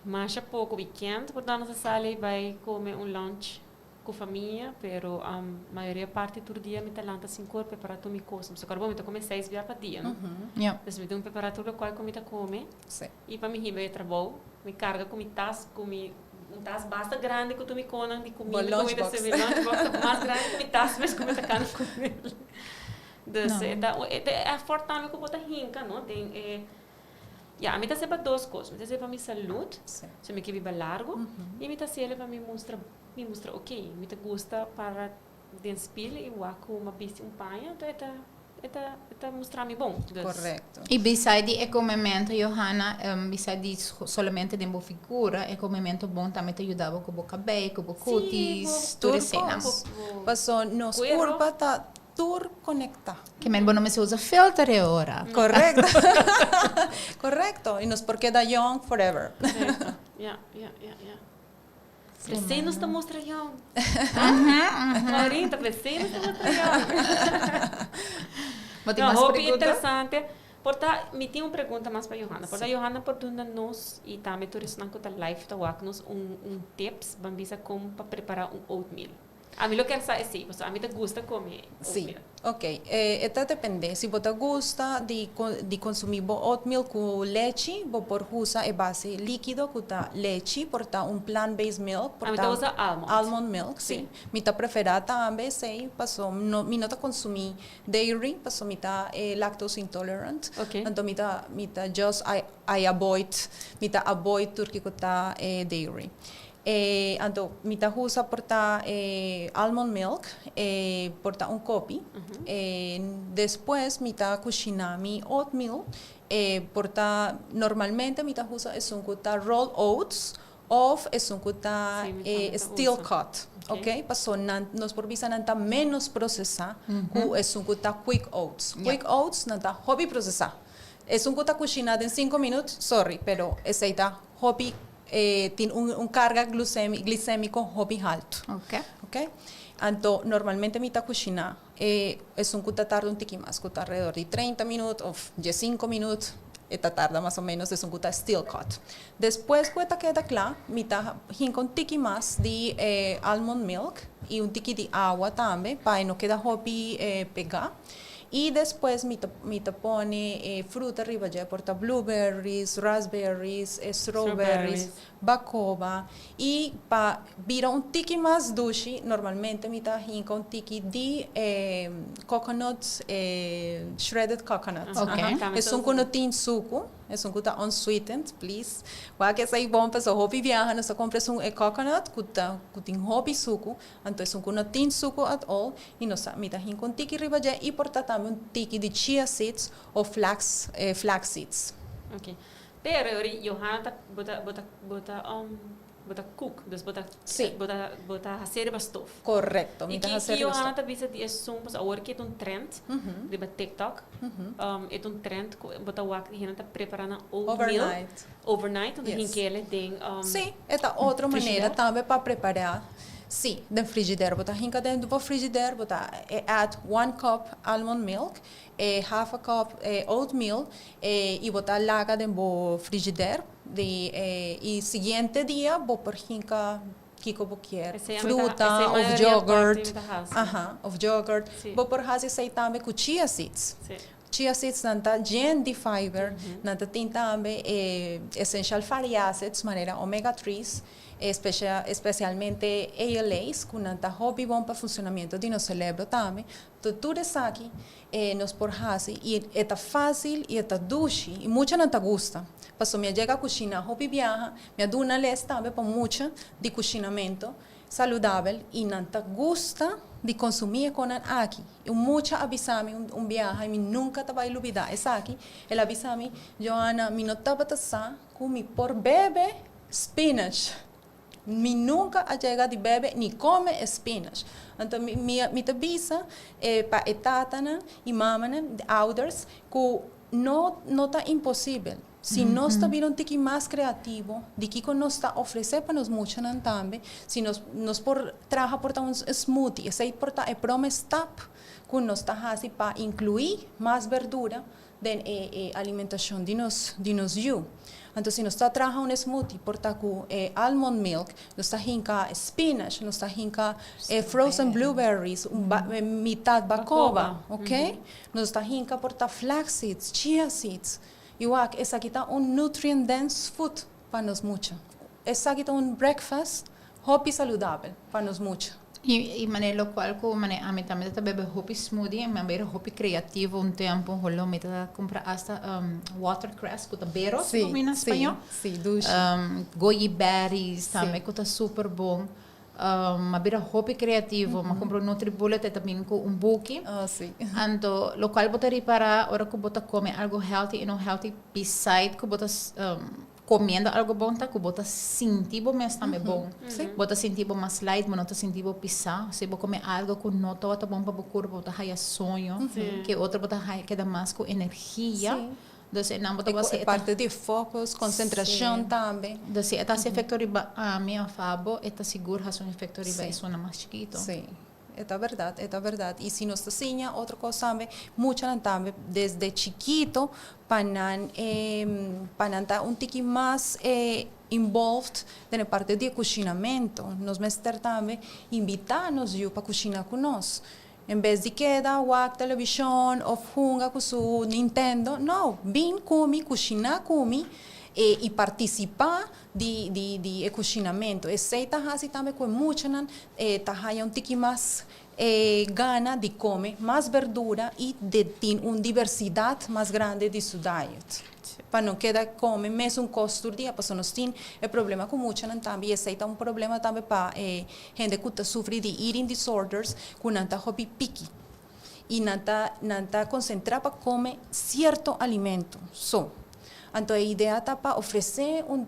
Masha poko weekend por ta nos a sali bai kome un lunch ku famia, pero mayoria parti tur dia mi ta lanta sinkor prepará tur mi kos. Pasobra kòrda bo mi ta kome seis bia pa dia, no? Pues mi tin ku prepará tur lokual ku mi ta kome i pa mi hiba e trabou. Mi karga ku mi tas ku mi Un tas basta grandi ku tur mi konan di Bo kumida ku mi ta lunchbox. sirbi. Lunchbox ta mas grandi ku mi tas mes ku mi ta kana ku el. Dus No. e ta un e ta e effort tambe ku bo ta hinka no den e ya ami ta hasié pa dos kos. Mi ta hasié pa mi salud, Sí. so mi ke biba largu i mi ta hasié pa mi mustra mi mustra oké. Mi ta gusta para den spil i wak ku mi a bisti un paña anto e ta E ta e ta mustra mi bon. Dus. Correcto. Y beside di e comemento, Johanna, beside di solamente den bo figura, e comemento bon tambe ta yuda bo cu bo cabey, cu bo cutis, tur Tur eseinan. cos. Paso nos Cuero. curpa ta tur conecta. Ke men bo no mester usa filter e ora. Correcto. Correcto. Y nos por keda young forever. Correcto. Ja, ja, ja, ja. Pesey nos ta mustra young. Maureen, ta pesey nos ta mustra young. Bo tin No, mas hopi pregunta? interesante. Por ta, mi tin un pregunta mas pa Johanna. Por ta Johanna por duna nos y tambe tur esnan cu ta live ta wak nos un, un tips ban bisa con pa prepara un oatmeal. Ami lo kier sa esey, pasobra ami ta gusta come Sí, oatmeal. ok. E ta depende. Si bo ta gusta di di consumi bo oatmeal cu lechi, bo por usa e base likido cu ta lechi, por ta un plant based milk, por Ami ta ta usa almond. almond milk, sí. Sí. Mi ta prefera tambe esey, paso no mi no ta consumi dairy, paso mi ta lactose intolerant. Ok. Anto mi ta mi ta just I I avoid mi ta avoid tur kico ta dairy. Anto mi ta usa por ta almond milk, por ta un kopi. Despues mi ta kushiná mi oatmeal, por ta normalmente mi ta usa esun ku ta rolled oats òf esun ku ta steel cut, ok? Paso nan nos por bisa nan ta ménos prosesá ku esun ku ta quick oats. Quick oats nan ta hopi prosesá. Esun ku ta kushiná den 5 minüt, sorry, pero esei ta hopi tin un karga glisémiko hopi haltu. Ok? Anto, normalmente mi ta kushiná esun ku ta tarda un tiki mas, ku ta alrededor di 30 minüt òf 15 minüt, e ta tarda mas o ménos esun ku ta steel cut. Despues ku e ta keda kla, mi ta hinka un tiki mas di almond milk i un tiki di awa tambe, pa no keda hopi pegá. I despues mi ta pone fruta riba dje, por ta blueberries, raspberries, strawberries, bakoba. I pa bira un tiki mas dushi, normalmente mi ta hinka un tiki di coconut, shredded coconut. Esun ku no tin suku, esun ku ta unsweetened, please. Wak esei bon, paso hopi biaha nos ta kumpra esun e coconut ku tin hopi suku, anto esun ku no tin suku at all, i nos mi ta hinka un tiki riba dje i por ta tambe un tiki di chia seeds òf flax seeds. Ok. Pero ori Johanna ta bo ta cook, dus bo ta hasi riba stoof. Korekto, mi ta hasi riba stoof. Johanna ta bisa di esun, pues awor ku un trend riba TikTok. E un trend ku bo ta wak hende ta prepará nan oatmeal overnight. Overnight, anto hink'é den Si, e ta otro manera tambe pa prepará. Si, den frigidaire. Bo ta hinka den bo frigidaire, bo ta add 1 cup almond milk, half a cup oatmeal i bo ta laga den bo frigidaire. I siguiente dia bo por hinka kiko bo ke. Fruta òf yogurt. Aha, òf yogurt. Bo por hasi esei tambe ku chia seeds. Chia seeds nan ta yen di fiber, nan ta tin tambe essential fatty acids, manera omega 3, espesialmente ALAs, ku nan ta hopi bon pa funshonamentu di nos serebro tambe. Anto, tur esaki nos por hasi i ta fásil i ta dushi i mucha nan ta gusta. Paso mi a yega kushiná hopi biaha, mi a duna les tambe pa mucha di kushinamentu saludabel i nan ta gusta di konsumí e kosnan aki. I mucha a bisa mi un biaha i mi nunka ta bai lubidá esaki. El a bisa mi: "Johanna, mi no tabata sa ku mi por bebe spinach. Mi nunka a yega di bebe ni kome spinach." Anto, mi ta bisa pa e tatanan i mamanan, ouders, ku no ta imposibel. Si nos ta un tiki mas kreativo, di kiko nos ta ofresé pa nos muchanan tambe, si nos por traha por ta un smoothie, esei por ta e promé stap ku nos ta hasi pa inkluí mas berdura den e alimentashon di nos yu. Anto, si nos ta traha un smoothie, por ta ku almond milk, nos ta hinka spinach, nos ta hinka frozen blueberries, mitar bakoba, ok? Nos ta hinka por ta flax seeds, chia seeds. I wak, esaki ta un nutrient dense food pa nos mucha. Esaki ta un breakfast hopi saludabel pa nos mucha. I manera lokual ku manera ami tambe ta bebe hopi smoothie, mi a bira hopi kreativo un tempu, holo mi ta kumpra hasta watercress, ku ta bero, si na spañó. Si, dushi. Goji berries tambe ku ta super bon. M'a bira hopi kreativo, m'a kumpra un NutriBullet e tambe ku un buki. Oh, si. Anto, lokual bo ta ripará ora ku bo ta kome algu healthy i no healthy, beside ku bo ta komiendo algu bon ta ku bo ta sinti bo mes tambe bon. Bo ta sinti bo mas light, bo no ta sinti bo pisá. Si bo kome algu ku no tabata bon pa bo kurpo, bo ta haya soño, ku otro bo ta keda mas ku energia. Dus nan bo ta E parte di focus, konsentrashon tambe. Dus si e ta hasi efekto riba ami òf abo, e ta sigur hasi un efekto riba esunnan mas chikitu. Si, e ta bèrdat, e ta bèrdat. I si nos ta siña otro kos tambe, muchanan tambe desde chikitu pa nan ta un tiki mas involved den e parte di kushinamentu. Nos mester tambe invitá nos yu pa kushiná ku nos. En bes di keda wak televishon òf hunga ku su Nintendo, no, bin ku mi, kushiná ku mi i partisipá di e kushinamentu. Esei ta hasi tambe ku e muchanan ta haña un tiki mas gana di kome mas berdura i di tin un diversidat mas grandi di su diet. Pa no keda come mesun cos tur dia, pasobra nos tin e problema cu muchanan tambe y esey ta un problema tambe pa e hende cu ta sufri di eating disorders cu nan ta hopi picky y nan ta nan ta concentra pa come cierto alimento so. Anto e idea ta pa ofrece un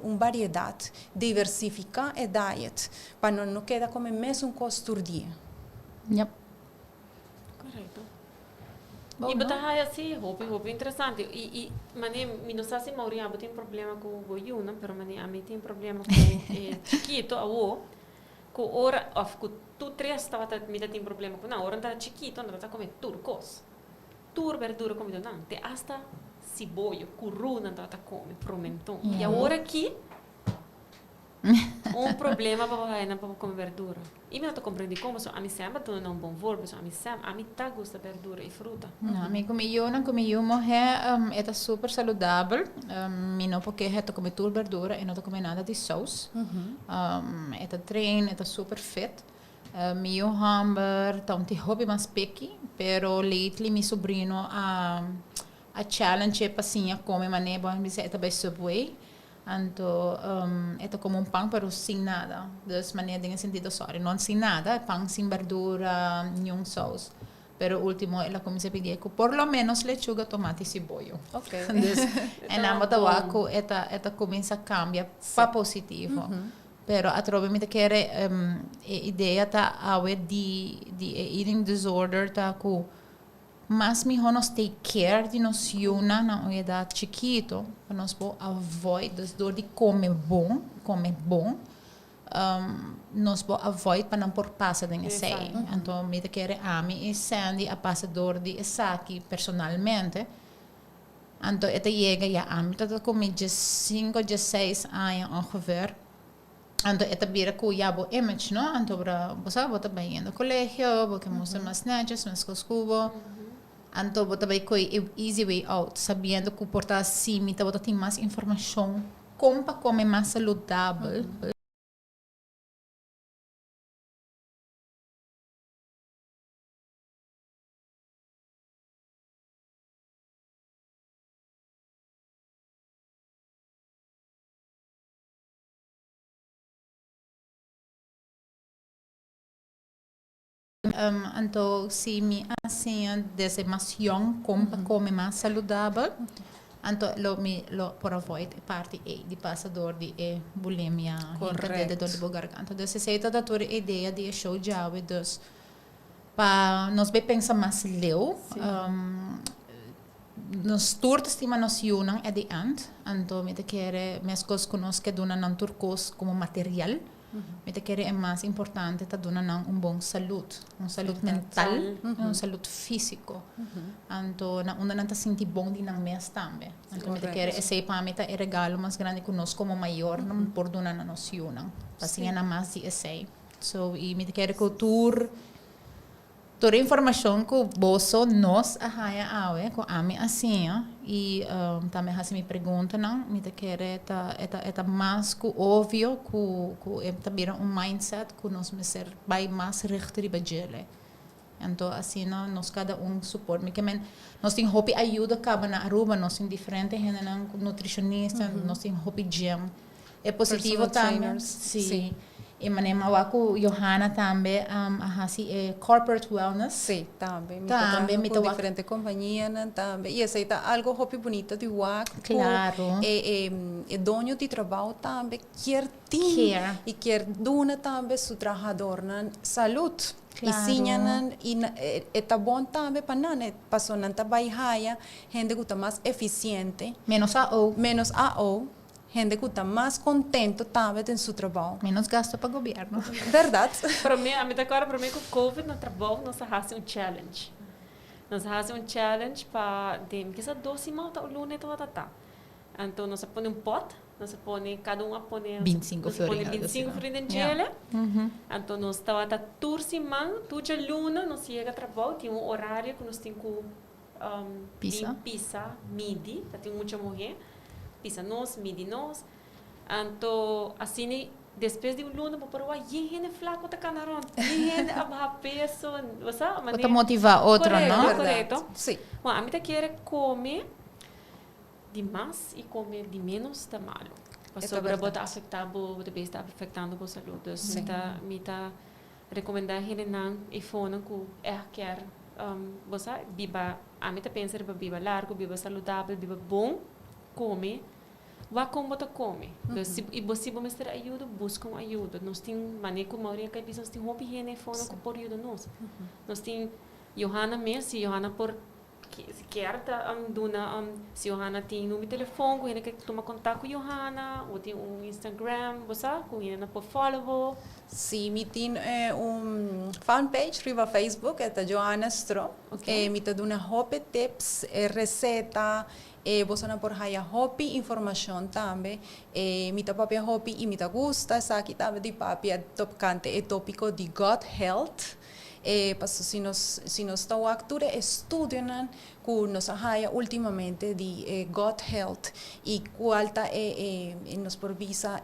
un variedad, diversifica e diet pa nan no keda come mesun cos tur dia. Yep. Correcto. Y bo ta haya si hopi hopi interesante y y mane mi no sa si Maureen abo tin problema cu bo yunan pero mane ami tin problema cu e chikito awo cu ora of cu tur tres tabata mi ta tin problema cu nan ora nan tabata chikito nan tabata come tur cos tur berdura come do nan te hasta siboyo curu nan tabata come promenton y awor aki Un problema pa bo haya nan pa bo come berdura. Y mi no ta comprende con, pasobra ami semper duna nan un bon voorbeeld, pasobra ami sem, ami ta gusta berdura y fruta. No, ami cu mi yunan, cu mi yu muhe, e ta super saludabel. Mi no por keha, e ta come tur berdura, e no ta come nada di saus. E ta train, e ta super fit. Mi yu homber ta un tin hopi mas peki, pero lately mi sobrino a a challenge e pa siña come manera bo a bisa e ta bay Subway. Anto e ta como un pan pero sin nada. Dus manera den e sentido sorry, no sin nada, e pan sin berdura, niun saus. Pero ultimo el a cuminsa pidi cu por lo menos lechuga, tomate y siboyo. Okay. Dus en nan bo ta wak cu e ta e ta cuminsa cambia pa positivo. Pero atrobe mi ta kere e idea ta awe di di e eating disorder ta cu Mas mihó nos take care di nos yunan na un edat chikito pa nos por avoid, dus dor di kome bon, kome bon, nos por avoid pa nan por pasa den esei. Anto mi ta kere ami i Sandy a pasa dor di esaki personalmente. Anto e ta yega ya ami ta ta ku mi diessinko, diesseis aña ongeveer. Anto e ta bira ku ya bo image no, anto bra bo sa bo ta bai yendo colegio, bo ke mustra mas netjes, mas kos ku bo, anto bo ta bai koe e easy way out, sabiendo ku por ta si mi tabata tin mas informashon kon pa kome mas saludabel. Anto si mi a siña desde mas yong kon pa kome mas saludabel, anto lo mi lo por avoid e parti ei di pasa dor di e bulimia hinka dede dor di bo garganta. Dus esei ta tur e idea di e show djawe. Dus pa nos bay pensa mas leu. Nos tur ta stima nos yunan at the end, anto mi ta kere meskos ku nos ke duna nan tur kos komo material, mi ta kere e mas importante ta duna nan un bon salud, un salud mental i un salud físiko. Anto na unda nan ta sinti bon di nan mes tambe. Anto mi ta kere esei pa mi ta e regalo mas grandi ku nos komo mayornan por duna na nos yunan, pa siña nan mas di esei. So, i mi ta kere ku tur. Tur e informashon ku boso, nos, a haña awe, ku ami a siña i tambe a hasi mi preguntanan, mi ta kere ta e ta e ta mas ku obvio ku ku e ta bira un mindset ku nos mester bai mas richt riba djele. Anto asina nos kada un support. Mi ke men nos tin hopi ayuda kaba na Aruba, nos tin diferente hendenan ku nutricionista, nos tin hopi gym. E positivo tambe. Sí. E manera mi a wak ku Johanna tambe a hasi e corporate wellness. Sí, tambe. Mi ta traha ku diferente kompanianan tambe. I esei ta algo hopi bunita di wak ku e e doño di trabou tambe kier tin i kier duna tambe su trahadornan salud. I siña nan i e ta bon tambe pa nan pasobra nan ta bai haya hende ku ta mas efisiente. Menos AO. Menos AO. Hende cu ta mas contento tambe den su trabao. Menos gasto pa gobierno. Berdad. Prome, ami ta acorda prome cu covid na trabao nos a haci un challenge. Nos a haci un challenge pa den kisa dos siman o ta un luna e tabata ta. Anto nos a pone un pot, nos a pone cada un a pone Binticinco nos a pone florin algo binticinco asina. florin den Ja. djele. Anto nos tabata tur siman, tur djaluna nos yega trabao tin un horario cu nos tin cu Pisa. Bin pisa, midi, ta tin mucha muhé, pisa nos, midi nos. Anto asina despues di un luna bo por wak yen hende flaco ta cana rond, yen hende a baha peso, bo sa, Bo ta motiva otro, no? Corecto, corecto. Sí. Bueno, ami ta kere come. Di mas y come di menos ta malo. E ta Pasobra bo ta berdad. Afecta bo, bo ta bezig ta afectando bo salud. Dus Si. mi ta recomenda hendenan y fonan cu echt kier bo sa biba, ami ta pensa riba biba largo, biba saludabel, biba bon, come. Wak con bo ta come. Dus si bo mester ayudo, busca un ayudo. Nos tin mane cu Maureen a bisa, nos tin hopi hende fonan cu por yuda nos. Nos tin Johanna mes, si Johanna por kier ta duna, si Johanna tin number di telefon, cu hende kier tuma contacto cu Johanna, of tin un Instagram, bo sa, cu hende por follow bo. Si, mi tin un fanpage riba Facebook, e ta Johanna Stro. Mi ta duna hopi tips, receta, bo por haya hopi informacion tambe. Mi ta papia hopi y mi ta gusta esaki tambe di papia tocante e topico di gut health. Paso si nos ta wak tur e estudionan cu nos a haya ultimamente di gut health y cual ta nos por bisa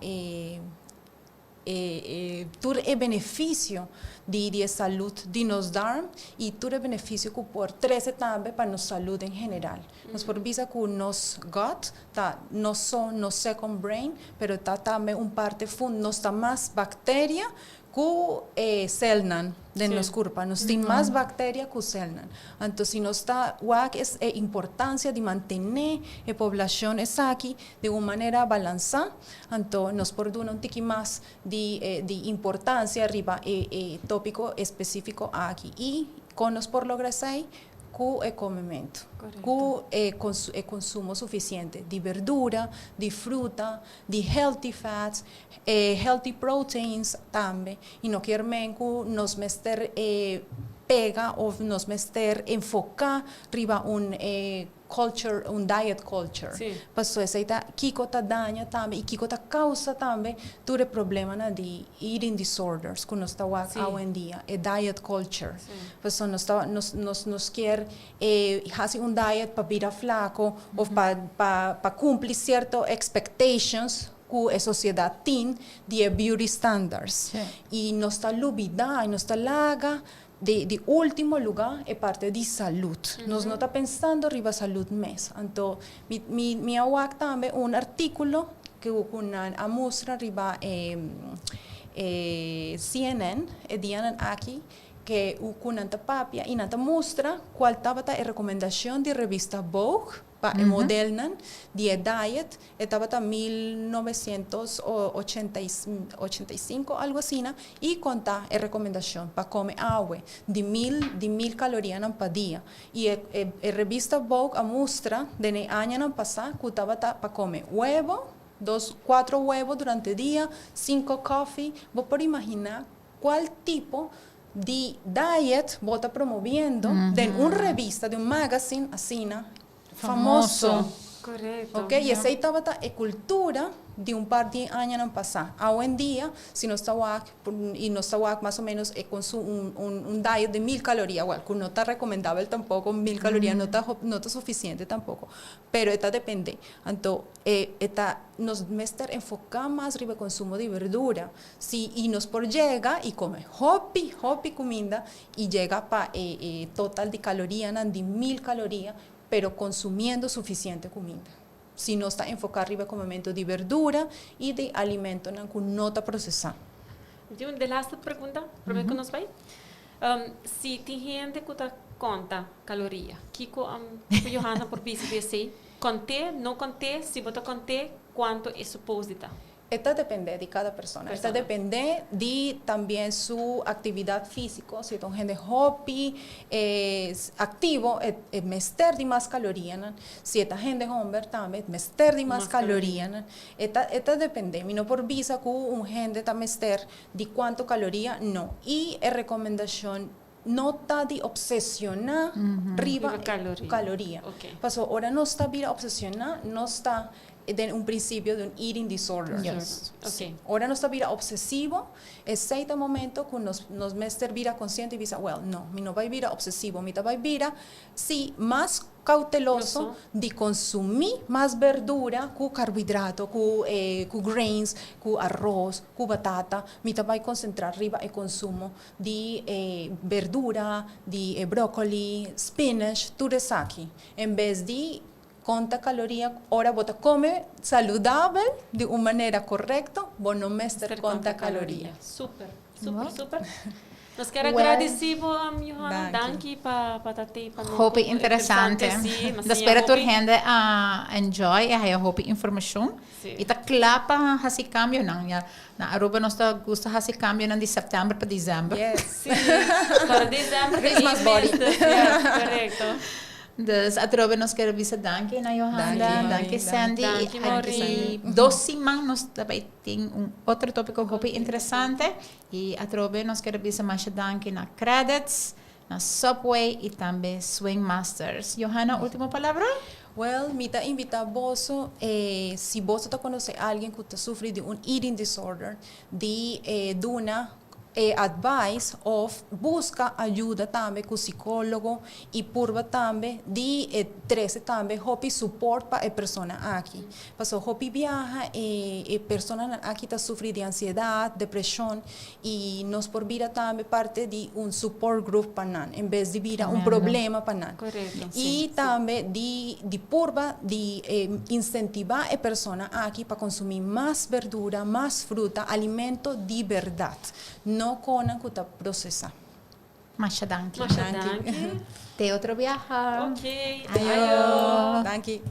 tur e beneficio di salud di nos darm y tur e beneficio cu por trece tambe pa nos salud en general. Nos por bisa cu nos gut ta no so nos second brain, pero ta tambe un parte fund, nos ta mas bacteria cu celnan den nos curpa. Nos tin mas bacteria cu celnan. Anto, si nos ta wak e importancia di mantene e poblacion esaki di un manera balansa, anto nos por duna un tiki mas di importancia riba e topico especifico aki. Y con nos por logra esey? Cu e comemento. Cu e consumo suficiente di berdura, di fruta, di healthy fats, healthy proteins tambe. Y no kier men cu nos mester pega of nos mester enfoca riba un culture, un diet culture. Paso esey ta kico ta daña tambe y kico ta causa tambe tur e problemanan di eating disorders cu nos ta wak awendia, e diet culture. Paso nos kier haci un diet pa bira flaco of pa cumpli cierto expectations cu e sociedad tin di beauty standards. Y nos ta lubida, y nos ta laga di ultimo lugar e parte di salud. Nos no ta pensando riba salud mes. Anto, mi a wak tambe un articulo cu a mustra riba CNN, e dianan aki, cu nan ta papia y nan ta mustra cual tabata e recomendacion di revista Vogue pa modelnan di diet, e tabata 1985, algo asina, y con ta e recomendacion pa come awe di 1000 caloria pa dia. Y e revista Vogue a mustra den añanan pasa cu tabata pa come webo, dos, cuater webo durante dia, cinco coffee. Bo por imagina cual tipo di diet bo ta promoviendo den un revista, di un magazine asina famoso. Famoso. Ok, y esey tabata e cultura di un par di añanan pasa. Awendia, si nos ta wak, y nos ta wak mas o menos e un diet di 1000 caloria, well, cu no ta recomendabel tampoco, 1000 caloria no ta suficiente tampoco, pero e ta depende. Anto, e ta, nos mester enfoca mas riba consumo di berdura. Si, y nos por yega y come hopi, hopi cuminda y yega pa total di caloria, di 1000 caloria, pero consumiendo suficiente cuminda. Si nos ta enfoca riba comemento di berdura y di alimento cu no ta procesa. Tin un laatste pregunta, prome cu nos bay. Si tin hende cu ta conta caloria, kico Johanna por bisa di esey? Conta, no conta, si bo ta conta, cuanto e supposed di ta? E ta depende di cada persona. Persona. E ta depende di tambe su actividad fisico. Si ta un hende hopi activo, e mester di mas caloria, no? Si ta hende homber tambe, mester di mas Mas caloria, no? E ta depende. Mi no por bisa cu un hende ta mester di cuanto caloria, no. Y e recomendacion no ta di obsesiona riba Riba caloria. Caloria. Paso ora nos ta bira obsesiona, nos ta den un principio di un eating disorder. Ora nos ta bira obsesivo, esey ta e momento cu nos mester bira consciente y bisa: "Well, no, mi no bay bira obsesivo, mi ta bay bira, si, mas cauteloso Loso. Di consumi mas berdura cu carbohidrato, cu grains, cu aros, cu batata, mi ta bay concentra riba e consumo di berdura, di broccoli, spinach, tur esaki. En bes di Konta kaloria ora bo ta kome saludabel di un manera korekto, bo no mester konta kaloria. Super, super, super. Nos kier a gradisi bo, Johanna. Danki pa ta tei pa nos. Hopi interesante. Ta spera tur hende a enjoy i haya hopi informashon. I ta kla pa hasi kambionan. Ya na Aruba nos ta gusta hasi kambionan di sèptèmber pa desèmber. Yes. Para desèmber ta Christmas body. Korekto. Dus atrobe nos kier bisa danki na Johanda, danki Sandy. Danki Maureen. Dos siman nos ta bai tin un otro tópiko hopi interesante. I atrobe nos kier bisa masha danki na Credits, na Subway i tambe Swing Masters. Johanna, ultimo palabra? Well, mi ta invita boso, si boso ta conoce alguien cu ta sufri di un eating disorder, di duna e advice of busca ayuda tambe cu psicologo y purba tambe di trece tambe hopi support pa e persona aki. Paso hopi biaha e personanan aki ta sufri di ansiedad, depresion y nos por bira tambe parte di un support group pa nan en bes di bira un problema pa nan. Y tambe di di purba di incentiva e persona aki pa consumi mas berdura, mas fruta, alimento di berdad, no conan cu ta procesa. Masha danki. Masha danki. Te otro biaha. Ok. Ayo. Danki.